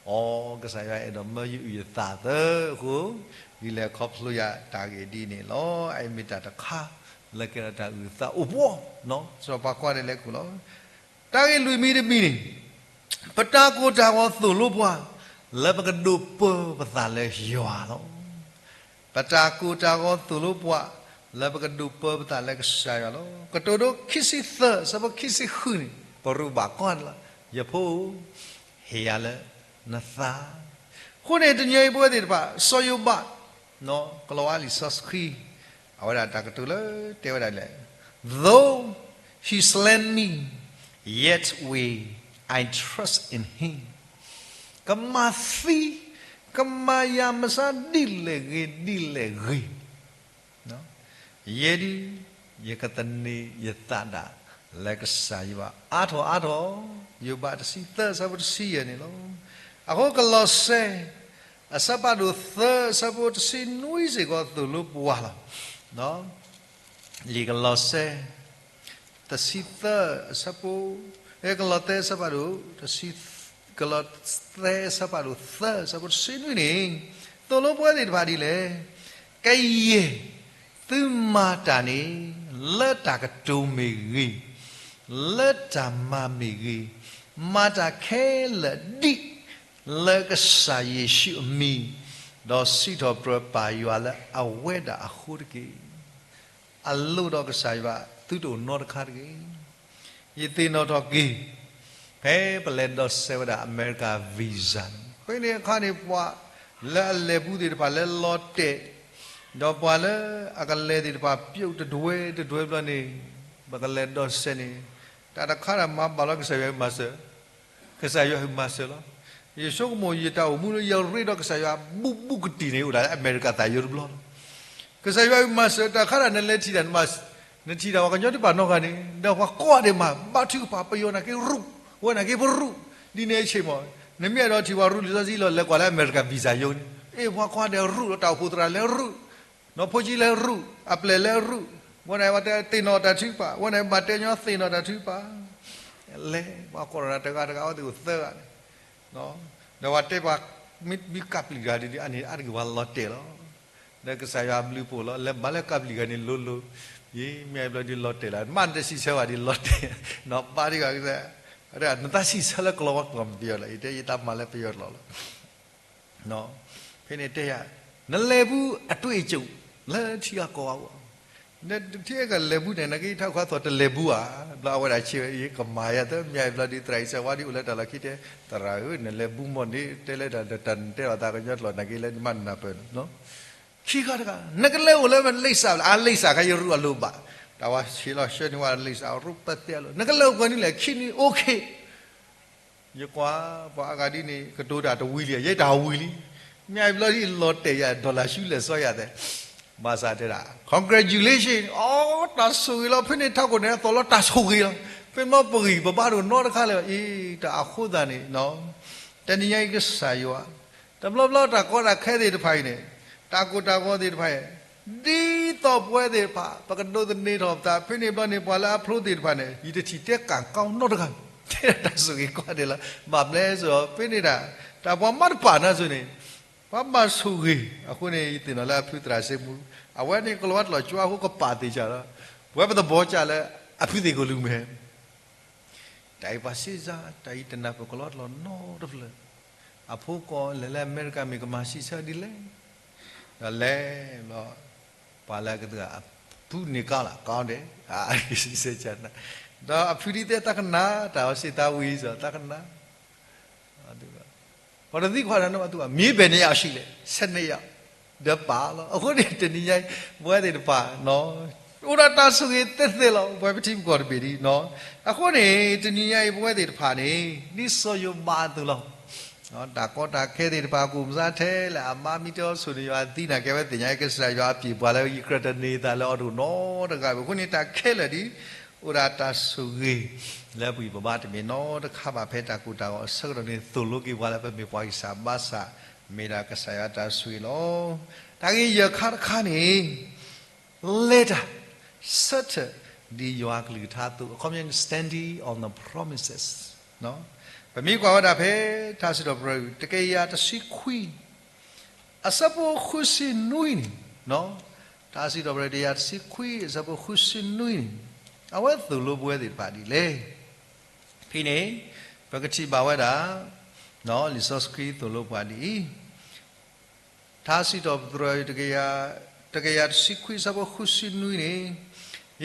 အိ ကစၢ်ယွၤအဲၣ်ဒိးမၢယုၢ်အုၣ်ယသးသၢအဃိ, ဒ်လဲၣ်ခီဖျိယၤတၢ်ဂ့ၢ်ဒ်န့ၣ်လီၤ. အအံၤမ့ၢ်တၢ်တခါ လၢကဲထီၣ်တၢ်အုၣ်သးအိၣ်ဘှီ, စီၤပၤကွၢ်န့ၣ်လဲၤခူၣ်လီၤ. တၢ်ဂ့ၢ်လွံၢ်မံၤတမံၤန့ၣ်, ပတၢ်ကိၢ်တၢ်ဂီၤသိၣ်လိပှၤ လၢပကဒိးပၢပသးလၢယွၤလီၤ. ပတၢ်ကိၢ်တၢ်ဂီၤသိၣ်လိပှၤ လၢပကဒိးပၢပသးလၢကစၢ်ယွၤလီၤ. ကတိၤဒိခံဆံသၢ အဆၢဖိခံဆံဃုန့ၣ် ပရူးဘၣ်ကွၢ်န့ၣ်လီၤ. ယဖိဧၢ, ဟ့ၣ်ယၤလၢနသး. အဃိန့ၣ် တနံၤအံၤပဝဲသ့ၣ်တဖၣ် စီၤယိၤဘး ကလီၤဝါလံာ်စီဆှံ အဝဲဒၣ်တၢ်ကတိၤလၢတဲဝဲဒၣ်လဲၣ်, Though he slay me, yet will I trust in him. ကမၤသံ, ကမၤယၤမစါဒ်လဲၣ်ဂ့ၤ ဒ်လဲၣ်ဂ့ၤ, ယဲဒၣ် ယကသန့ၤယသးဒၣ်လၢကစၢ်ယွၤအါထီၣ်အါထီၣ်, ယိၤဘးတဆံသၢ အဆၢဖိတဆံယဲၢ်န့ၣ်လီၤ. အဃိကလီးစဲ အဆၢဖးဒိၣ်သၢ အဆၢဖိတဆံနွံစ့ၢ်ကီးသိၣ်လိပှၤလီၤ. လံာ်ကလီးစဲ တဆံသၢ အဆၢဖိ, ကလီးစဲ အဆၢဖးဒိၣ်, ကလီးစဲ အဆၢဖးဒိၣ်သၢ အဆၢဖိတဆံနွံန့ၣ် သိၣ်လိပဝဲသ့ၣ်တဖၣ်ဒ်လဲၣ်, ကယဲၢ်သုမၤတၢ်န့ၣ် လၢတၢ်ကတိၤမ့ၢ်ဂ့ၤ, လၢတၢ်မၤမ့ၢ်ဂ့ၤ, မၤတၢ်ခဲလၢာ်ဒ်လၢကစၢ်ယ့ၣ်ၡူးအမံၤ, ဒီးစံးထီၣ်ပတြၢၤပၢ်ယွၤလၢအဝဲဒၣ်အဃိတက့ၢ်. အလိၣ်ဒီးကစၢ်ယွၤသုတအိၣ်နီတခါတဂ့ၤ. ယသ့ၣ်နီၣ်ထီၣ်က့ၤ ဖဲပလဲၤဒီးစဲးဝဲဒၣ်အမဲရကၤ visa န့ၣ်, ဖဲန့ၣ်အခါန့ၣ် ပှၤလၢအလဲၤဘူးသ့ၣ်တဖၣ်လၢလီၤတဲာ်, ဒီးပှၤလၢအကလဲၤသ့ၣ်တဖၣ် ပျိးတဒွဲတဒွဲဘျီန့ၣ်, ပကလဲၤဒီးစဲးန့ၣ်, တၢ်တခါတၢ်မၤဘၣ်လီၤ ကစၢ်ယွၤမၤစၢၤ ကစၢ်ယွၤအုၣ်မၤစၢၤလီၤ. ယဆိကမိၣ်ယတၢ်အိၣ်မူလၢယရ့ဒီးကစၢ်ယွၤဘူးဘူးကတံၢ်န့ၣ် အိၣ်ဒၣ်လၢအမဲရကၤသးယိတဘျီလီၤ. ကစၢ်ယွၤအုၣ်မၤစၢၤတၢ်ခါဒၣ် နလဲၤထံၣ်တၢ်, နထံၣ်တၢ်ပှၤကညီတဖၣ်နီတဂၤန့ၣ် ဒီးပှၤကိးဂၤဒဲးမး ဘါထုကဖၣ် ပယီၤနာ်က့ရူၢ်, ဝဲနာ်က့ပရူၢ်, ဒ်န့ၣ်အဆ့ၣ်မး, နမ့ၢ်အဲၣ်ဒိးထံၣ်ပှၤရူၢ်လံာ်စီဆှံလီၤ လဲၤကွၢ်လၢအမဲရကၤ visa ယိန့ၣ်, အ့ၣ် ပှၤကိးဂၤဒဲးရူၢ်လီၤ, တၢ်အိၣ်ဖှိၣ်သရၣ်လဲၤရူၢ် နီၢ်ဖိကံလဲၤရူၢ်, အပျဲၢ်လဲၤရူၢ်, ဝဲန့ၣ်ဝဲတဲသ့ၣ်နီၣ်တၢ်ထုကဖၣ်, ဝဲန့ၣ်ဘၣ်တဲညီသ့ၣ်နီၣ်တၢ်ထုကဖၣ်, လဲၤပှၤကိးဂၤဒဲးတဂၤတဂၤ အဝဲသ့ၣ်အိၣ်သၢဂၤန့ၣ်, ဒီးပှၤတဲပှၤ မ့ၢ်ကပျံၤတဂၤဒ်န့ၣ် အန့ၣ်အါတက့ၢ်ပှၤလီၤတဲာ်လီၤ. ဒီးကစၢ်ယွၤအဘျုးဖှိၣ်လီၤ လဲၤဘၣ်လၢကပျံၤတဂၤန့ၣ်လိၤလိၤ, ယမ့ၢ်အဘျီဒ်လီၤတဲာ်လီၤ, မ့ၢ်နတစံးဆၢဘၣ်ဒ်လီၤတဲာ်, နီၢ်ဘါတဂၤကစၢ်, နတၢ်စံးဆၢလၢကလီၤဝါကျိာ်မ့ၢ်ပယီၤလီၤ, ယတဲယတၢ်မၤလၢပယီၤကျိာ်လီၤ. ဖဲန့ၣ်တဲယၤ, နလဲၤဘူးအတွေ့အကြုံ လၢထံဂၤကီၢ်ဂၤအိၣ်, နထံဂၤကီၢ်ဂၤလဲၤဘူးန့ၣ် နကထါခီသီၣ်တလဲၤဘူးဧါ, ဘျီအဝဲဒၣ်ဆ့ဝဲ ယကမၤယၤသၢမံၤဘျီဒ်သရၣ်အံၤစၢၤဝါဒ်အိၣ်လၢတၢ်လီၢ်ခံတဲ, သရၣ်ဧၢ နလဲၤဘူးမီၢ်န့ၣ် တဲလၢတၢ်တၢ်နတဲလီၤသးကညီကျိာ်နာ်က့လၢနမ့ၢ်နၢ်ပၢၢ်န့ၣ် ခံခါတခါ နကလဲၤအိၣ်လၢလိပ်စာလၢ အလိပ်စာခါယရူၢ်အလိၤဘၣ်, တၢ်ဝဲဆ့လီၤဆှၢန့ၢ်ဝဲလိပ်စာ ရူၢ်ပသဲအလိၤ နကလဲၤအိၣ်ပှဲၤနံၣ်လဲၣ် ခံနံၣ် okay. ယကွၢ် ပှၤအါဂၤဒ်န့ၣ် ကတိၤတၢ်တဝံၤလံ ယဲတၢ်ဝံၤလံ, မ့ၢ်အဘျီဒ်လီၤတဲာ်ယၤ dollar ဆူလဲၣ်စီယၤသဲး, ဘၣ်ဆၣ်တဲဒၣ် congratulation အိ တၢ်ဆိၣ်ဂ့ၤလီၤ ဖဲန့ၣ်ထးခိၣ်န့ၣ် အသီၣ်လီၤတၢ်ဆိၣ်ဂ့ၤလီၤ, ဖဲမ့ၢ်ပဂံၢ်ပဘါတအိၣ်နီတခါလၢၤဘၣ်, အ့ တၢ်အဃိသတးန့ၣ် တနံၤညါအံၤကစၢ်ယွၤ တဘျီဘျီတၢ်ကီတၢ်ခဲသ့ၣ်တဖၣ်အံၤန့ၣ်, ဖ တၢ်ကိၢ်တၢ်ဂီၤသ့ၣ်တဖၣ်အံၤ, ဒ်သိးပဝဲသ့ၣ်တဖၣ် ပကဒိးသန့ၤထီၣ်ပသး ဖဲန့ၣ်ဘျီန့ၣ် ပှၤလၢအဖျိသ့ၣ်တဖၣ်န့ၣ် ယတထံၣ်တဲကၣ်ကီနီတဂၤ, တဲဒၣ်တၢ်ဆိၣ်ဂ့ၤကီဒဲးလီၤ. ဘၣ်ဘျဲးစ့ၢ်ကီး ဖဲန့ၣ်ဒၣ် တၢ်ပှၤမၤတပာ်နၤစ့ၢ်န့ၣ် ပှၤဘၣ်ဆိၣ်ဂ့ၤ, အဃိန့ၣ် ယသ့ၣ်နီၣ်လၢအဖုသရၣ်စ့မူ အဝဲန့ၣ်ကလီၤဝါတလီၤကၠီအဃိကပာ်သ့ၣ်ကၢ်လီၤ. ပဝဲပသဘီကၢ်လၢ အဖုသ့ၣ်ကိၣ်လူၤမဲာ် တၢ်အံၤပှၤစံးစၢ် တၢ်အံၤတနၢ်ပၢၢ်ကလီတလီၤနီတဖျၢၣ်, အဖိကိးလဲၤလၢအမဲရကၤမ့ၢ်ကမၤစံးဆၢဒ်လဲၣ်, ဒီးလဲၤဘျီ ပှၤလၢအကသ့ၣ်အဖုန့ၣ်ကါလီၤ ကါဒဲး, စံးဆၢကနၣ်, ဒီးအဖုဒ်တဲသးကနၣ် တၢ်အီၤစံးသးဝံၤစ့ၢ်သးကနၣ်, ပှၤတသံကွၢ်တၢ်နီတဘျီ မ့ၢ်ဘဲန့ၣ်ယၤအီၤဆံးလဲၣ်, ဆဲးန့ၢ်ယၤ ဒီးပာ်လီၤ. အဃိန့ၣ် တနံၤညါအံၤ ပဝဲသ့ၣ်တဖၣ် အိၣ်ဒီးတၢ်ဆိၣ်ဂ့ၤသ့သ့လီၤ. ပဝဲပထံပကီၢ်တဘ့ၣ်ဒ်, အဃိန့ၣ် တနံၤညါအံၤ ပဝဲသ့ၣ်တဖၣ်န့ၣ် ဒ်စီၤယိၤဘးအသိးလီၤ. တၢ်ကီတၢ်ခဲသ့ၣ်တဖၣ် ကိၣ်မစါထဲလဲၣ် အမါမ့ၢ်တဲအီၤဆိၣ်န့ၢ်ယွၤအသံနာ်က့ အဝဲသ့ၣ်ညါအံၤ ကစၢ်ယွၤအပျ့ၤပှၤလၢယကြၢးတန့ၢ်သးလၢအီၤတအိၣ်နီတဂၤဘၣ်. အဃိန့ၣ် တၢ်ခဲလၢာ်ဒ် အိၣ်ဒၣ်တၢ်ဆိၣ်ဂ့ၤ လၢပဂံၢ်ပဘါတမ့ၢ်နီတခါဘၣ် ဖဲတၢ်ကိၢ်တၢ်ဂီၤအဆၢကတီၢ်န့ၣ် သိၣ်လိက့ၤပှၤလၢပမ့ၢ်ပှၤဂံၢ်စၢ်ဘါစၢ် မ့ၢ်ဒၣ်ကစၢ်ယွၤတၢ်ဆိၣ်ဂ့ၤလီၤ. တၢ်ဂ့ၢ်ယဲၢ်ခါတခါန့ၣ် လဲၤတၢ် ဆၢထၢၣ် ဒ်ယွၤကလုၢ်ကထါအသိး အခီပညီ standing on the promises ပမ့ၢ်ကွၢ်ဝဲဒၣ်ဖဲ ထါစံးထီၣ်ပတြၢၤ တကယၤတဆံခွံ အဆၢဖိဃုဆံနွံန့ၣ်, ထါစံးထီၣ်ပတြၢၤ တကယၤတဆံခွံ အဆၢဖိဃုဆံနွံန့ၣ် အဝဲသိၣ်လိပဝဲသ့ၣ်တဖၣ်ဒ်လဲၣ်. ဖဲန့ၣ် ပကထံၣ်ဘၣ်ဝဲဒၣ် လံာ်စီဆှံသိၣ်လိပှၤဒ်အံၤ, ထါစံးထီၣ်ပတြၢၤ တကယၤတဆံခွံ အဆၢဖိဃုဆံနွံန့ၣ်,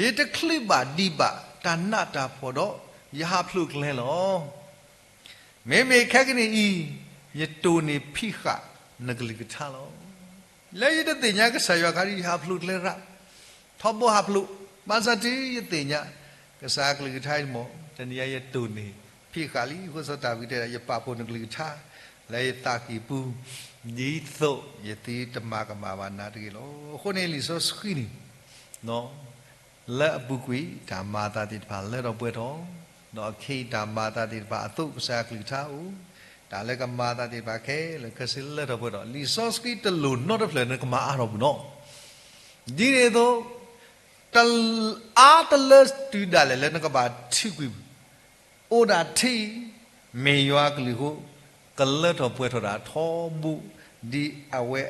ယတချုးဘၣ်ဒံးဘၣ်တၢ်နးတၢ်ဖှီၣ်ဒီး ယဟးဖျိးကျဲလီၤ. မ့မ့ၢ်ခဲကနံၣ်အံၤ ယတိၢ်န့ၢ်ဖံးဃာ်နကလုၢ်ကထါလီၤ. လၢယတသ့ၣ်ညါကစၢ်ယွၤအခါဒ် ယဟးဖျိးကျဲရၣ်, ထီဘိဟးဖျိး, ဘၣ်ဆၣ်တုၤယသ့ၣ်ညါ ကစၢ်အကလုၢ်ကထါအံၤမ့ၢ် တနံၤညါယတိၢ်န့ၢ်ဖံးဃာ်လံ. အဃိစီၤတၢ်ဝံတဲဒၣ် ယပာ်ဖှိၣ်နကလုၢ်ကထါ လၢယသးကံၢ်ပူၤ, ဒ်သိးယသုတမၤကမၣ်ဘၣ်နၤတဂ့ၤလီၤ. အဃိန့ၣ်လံာ်စီဆှံန့ၣ် လၢအပူၤကွံာ် တၢ်မၤအသးသ့ၣ်တဖၣ်လၢထီၣ်ပှဲၤထီၣ်, ဒီးခဲအံၤတၢ်မၤအသးသ့ၣ်တဖၣ်အသိး ကစၢ်အကလုၢ်ကထါအိၣ်, တၢ်လၢကမၤအသးသ့ၣ်တဖၣ်ခဲလၢာ်ခဲဆ့လၢထီၣ်ပှဲၤထီၣ်, လံာ်စီဆှံတလိၣ်နီတဖျၢၣ်နကမၤအါထီၣ်ပူၤနီၤ. ဒ်န့ၣ်အသိး တအါတလၢတုၤဒၣ်လဲာ်လၢနကဘၣ်ထုးကွံာ်ပူၤ, အိၣ်ဒၣ်ထံ, မ့ၢ်ယွၤကလုၢ်အဃိ, ကလၢထီၣ်ပှဲၤထီၣ်ဒၣ်ထီဘိ ဒ်အဝဲ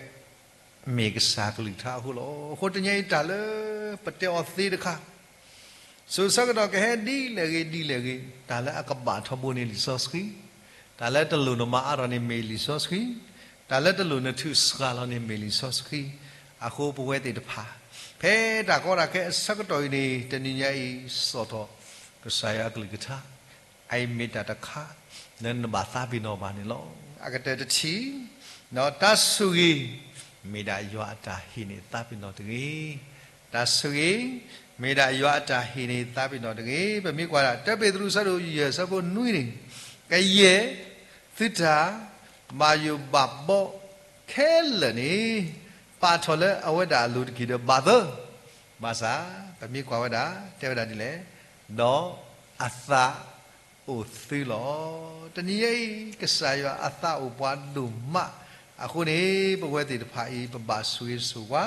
မ့ၢ်ကစၢ်ကလုၢ်ကထါအဃိလီၤ. အဃိတနံၤအံၤတၢ်လၢပတဲအီၤသ့တခါ, စိၤဆၢကတီၢ်ကဟဲဒ်လဲၣ်ဂ့ၤဒ်လဲၣ်ဂ့ၤ, တၢ်လၢအကဘၣ်ထီဘိန့ၣ်လံာ်စီဆှံ, တၢ်လၢတလိၣ်နမၤအါထီၣ်န့ၣ်မ့ၢ်လံာ်စီဆှံ, တၢ်လၢတလိၣ်နထုးစှၤလီၤန့ၣ်မ့ၢ်လံာ်စီဆှံ, အဃိပဝဲသ့ၣ်တဖၣ် ဖဲတၢ်ကီတၢ်ခဲအဆၢကတီၢ်အံၤန့ၣ် တနံၤညါအံၤ စိာ်ထီၣ် ကစၢ်ယွၤအကလုၢ်ကထါ အအံၤမ့ၢ်တၢ်တခါ လၢနဘၣ်သးပ့ၤနီၣ်ဘၣ်န့ၣ်လီၤ. အကတၢၢ်တထံၣ်, တၢ်ဆိၣ်ဂ့ၤ မ့ၢ်ဒၣ်ယွၤအတၢ်ဟ့ၣ်န့ၢ်သးပ့ၤနီၣ်တဂ့ၤ. တၢ်ဆိၣ်ဂ့ၤ မ့ၢ်ဒၣ်ယွၤအတၢ်ဟ့ၣ်န့ၢ်သးပ့ၤနီၣ်တဂ့ၤ. ပမ့ၢ်ကွၢ်ဒၣ် တၢပ့းတရူး အဆၢဒိၣ်ယဲၢ် အဆၢဖိနွံန့ၣ်, ကယဲၢ် သုတၢ်ဘၣ်ယိၣ်ဘၣ်ဘီခဲလၢာ်န့ၣ် ပာ်ထီၣ်လၢအဝဲဒၣ်အလိၤတက့ၢ်ဒီးဘၣ်သၢ ဘၣ်ဆၣ် ပမ့ၢ်ကွၢ်ဝဲဒၣ် တဲဝဲဒၣ်ဒ်လဲၣ်, ဒီးအသးအိၣ်သုလီၤ. တနံၤအံၤ ကစၢ်ယွၤအသးအိၣ်ပှၤဒိၣ်မး, အဃိန့ၣ် ပဝဲသ့ၣ်တဖၣ်အံၤ ပဘၣ်ဆိၣ်ဂ့ၤဆိၣ်ဝါ,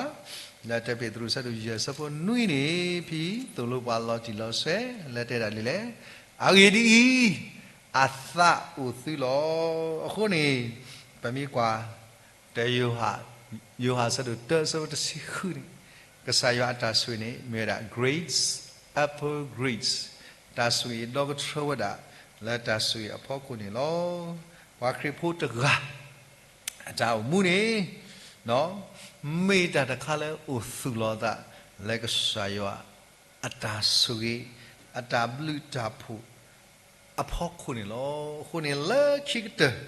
လၢတၢပ့းတရူး အဆၢဒိၣ်ယဲၢ် အဆၢဖိနွံန့ၣ် ဖဲသိၣ်လိပှၤလီၤတံၢ်လီၤဆဲး လၢတဲဒၣ်ဒ်လဲၣ်, အဂ့ၢ်ဒ်အံၤ, အသးအိၣ်သုလီၤ. အဃိန့ၣ် ပမ့ၢ်ကွၢ် တၢယိၤဟၣ်, ယိၤဟၣ် အဆၢဒိၣ်တၢ အဆၢဖိတဆံဃုန့ၣ်, ကစၢ်ယွၤအတၢ်ဆိၣ်ဂ့ၤန့ၣ် မ့ၢ်ဝဲဒၣ် grace upon grace, တၢ်ဆိၣ်ဂ့ၤဒီကထြၢဝဲဒၣ် လၢတၢ်ဆိၣ်ဂ့ၤအဖီခိၣ်န့ၣ်လီၤ. ပှၤခရံာ်ဖိတဂၤ အတၢ်အိၣ်မူန့ၣ် မ့ၢ်တၢ်တခါလၢအိၣ်သူၣ်လီၤအသး လၢကစၢ်ယွၤအတၢ်ဆိၣ်ဂ့ၤ အတၢ်ဘျုးတၢ်ဖှိၣ် အဖီခိၣ်န့ၣ်လီၤ. အဃိန့ၣ်လၢခံကတၢၢ်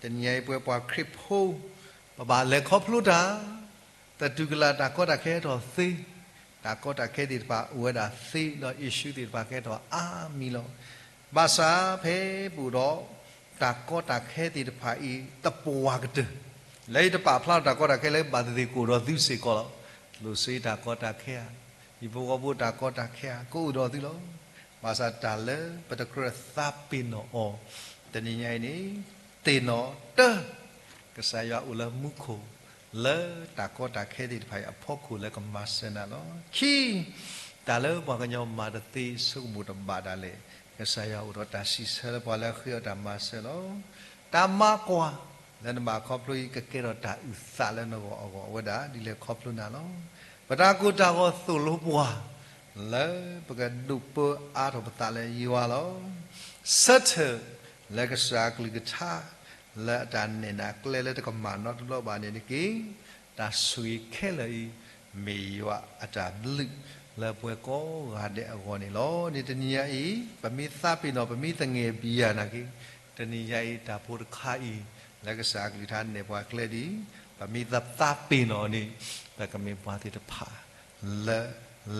တနံၤအံၤပဝဲပှၤခရံာ်ဖိ ပဘၣ်လဲၤခီဖျိတၢ်, သတူၢ်ကလာ်တၢ်ကီတၢ်ခဲထီၣ်သ့, တၢ်ကီတၢ်ခဲသ့ၣ်တဖၣ်အိၣ်ဝဲဒၣ်သ့ ဒီး issue သ့ၣ်တဖၣ်ကဲထီၣ်အါမံၤလီၤ. ဘၣ်ဆၣ်ဖဲပအိၣ်ဒီး တၢ်ကီတၢ်ခဲသ့ၣ်တဖၣ်အံၤ သပှၢ်ကတၢၢ် လၢယတပာ်ဖျါထီၣ်တၢ်ကီတၢ်ခဲလၢဘၣ်သ့ၣ်သ့ၣ်ကအိၣ်ဒီးသုစ့ၢ်ကီးလီၤ. လိၣ်စ့တၢ်ကီတၢ်ခဲဧါ, ဟံၣ်ဖိဃီဖိတၢ်ကီတၢ်ခဲဧါ, ကအိၣ်ဒီးသုလီၤ. ဘၣ်ဆၣ်တၢ်လၢပတကြၢးသးပ့ၤနီၣ်အီၤ တနံၤညါအံၤန့ၣ် သ့ၣ်နီၣ်တၢ် ကစၢ်ယွၤအိၣ်လၢမူခိၣ် လၢတၢ်ကီတၢ်ခဲသ့ၣ်တဖၣ်အံၤအဖီခိၣ်လၢကမၤစၢၤနၤလီၤ. ခံ, တၢ်လၢပှၤကညီမၤတသ့ဆိကမိၣ်တဘၣ်ဒၣ်လဲာ်, ကစၢ်ယွၤအိၣ်ဒီးတၢ်စံးဆၢလၢပှၤလၢအဃ့အီၤတၢ်မၤစၢၤလီၤ. တၢ်မၤကွၢ်လၢနဘၣ်ခီဖျိအံၤ ကကဲထီၣ်တၢ်အုၣ်သးလၢနဂီၢ်အဂီၢ် အဝဲဒၣ်ဒ်လဲၣ်ခီဖျိနၤလီၤ. ပတၢ်ကိၢ်တၢ်ဂီၤသိၣ်လိပှၤ လၢပကဒိၣ်ပၢအါထီၣ်ပသးလၢယွၤလီၤ. ဆၢထၢၣ်လၢကစၢ်အကလုၢ်ကထါ လၢအတၢ်နဲၣ်နၤကျဲလၢတကမၣ်နီတဘျီဘၣ်န့ၣ်တက့ၢ်. တၢ်ဆိၣ်ဂ့ၤခဲလၢာ်အံၤ မ့ၢ်ယွၤအတၢ်ဘျုးလၢပှၤကိးဂၤဒဲးအဂီၢ်န့ၣ်လီၤ. န့ၣ်တနံၤညါအံၤ ပမ့ၢ်သးပ့ၤနီၣ် ပမ့ၢ်သငဲၣ်ဘံယၤနာ်က့ တနံၤညါအံၤ တၢ်ဖိတခါအံၤ လၢကစၢ်အကလုၢ်ကထါနဲၣ်ပှၤကျဲဒ်အံၤ ပမ့ၢ်သးပ့ၤနီၣ်အီၤန့ၣ် ပကမ့ၢ်ပှၤသ့ၣ်တဖၣ် လၢ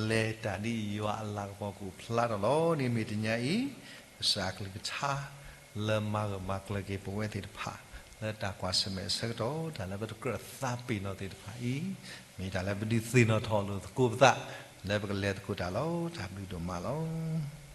လဲၤတၢ်ဒ်ယွၤအလၤကပီၤကအိၣ်ဖျါထီၣ်လီၤ. န့ၣ်မ့ၢ်တနံၤညါအံၤ ကစၢ်အကလုၢ်ကထါ လၢမၤဂၢၢ်မၤကျၢၤက့ၤပဝဲသ့ၣ်တဖၣ် လၢတၢ်ကွၢ်ဆၢၣ်မဲာ်အဆၢကတီၢ် တၢ်လၢပတကြၢးသးပ့ၤနီၣ်သ့ၣ်တဖၣ်အံၤ မ့ၢ်တၢ်လၢပဒုးသ့ၣ်နီၣ်ထီၣ်လိာ်သကိးပသး လၢပကလဲၤသကိးတၢ်လီၤ. တၢ်ဘျုးဒိၣ်မးလီၤ.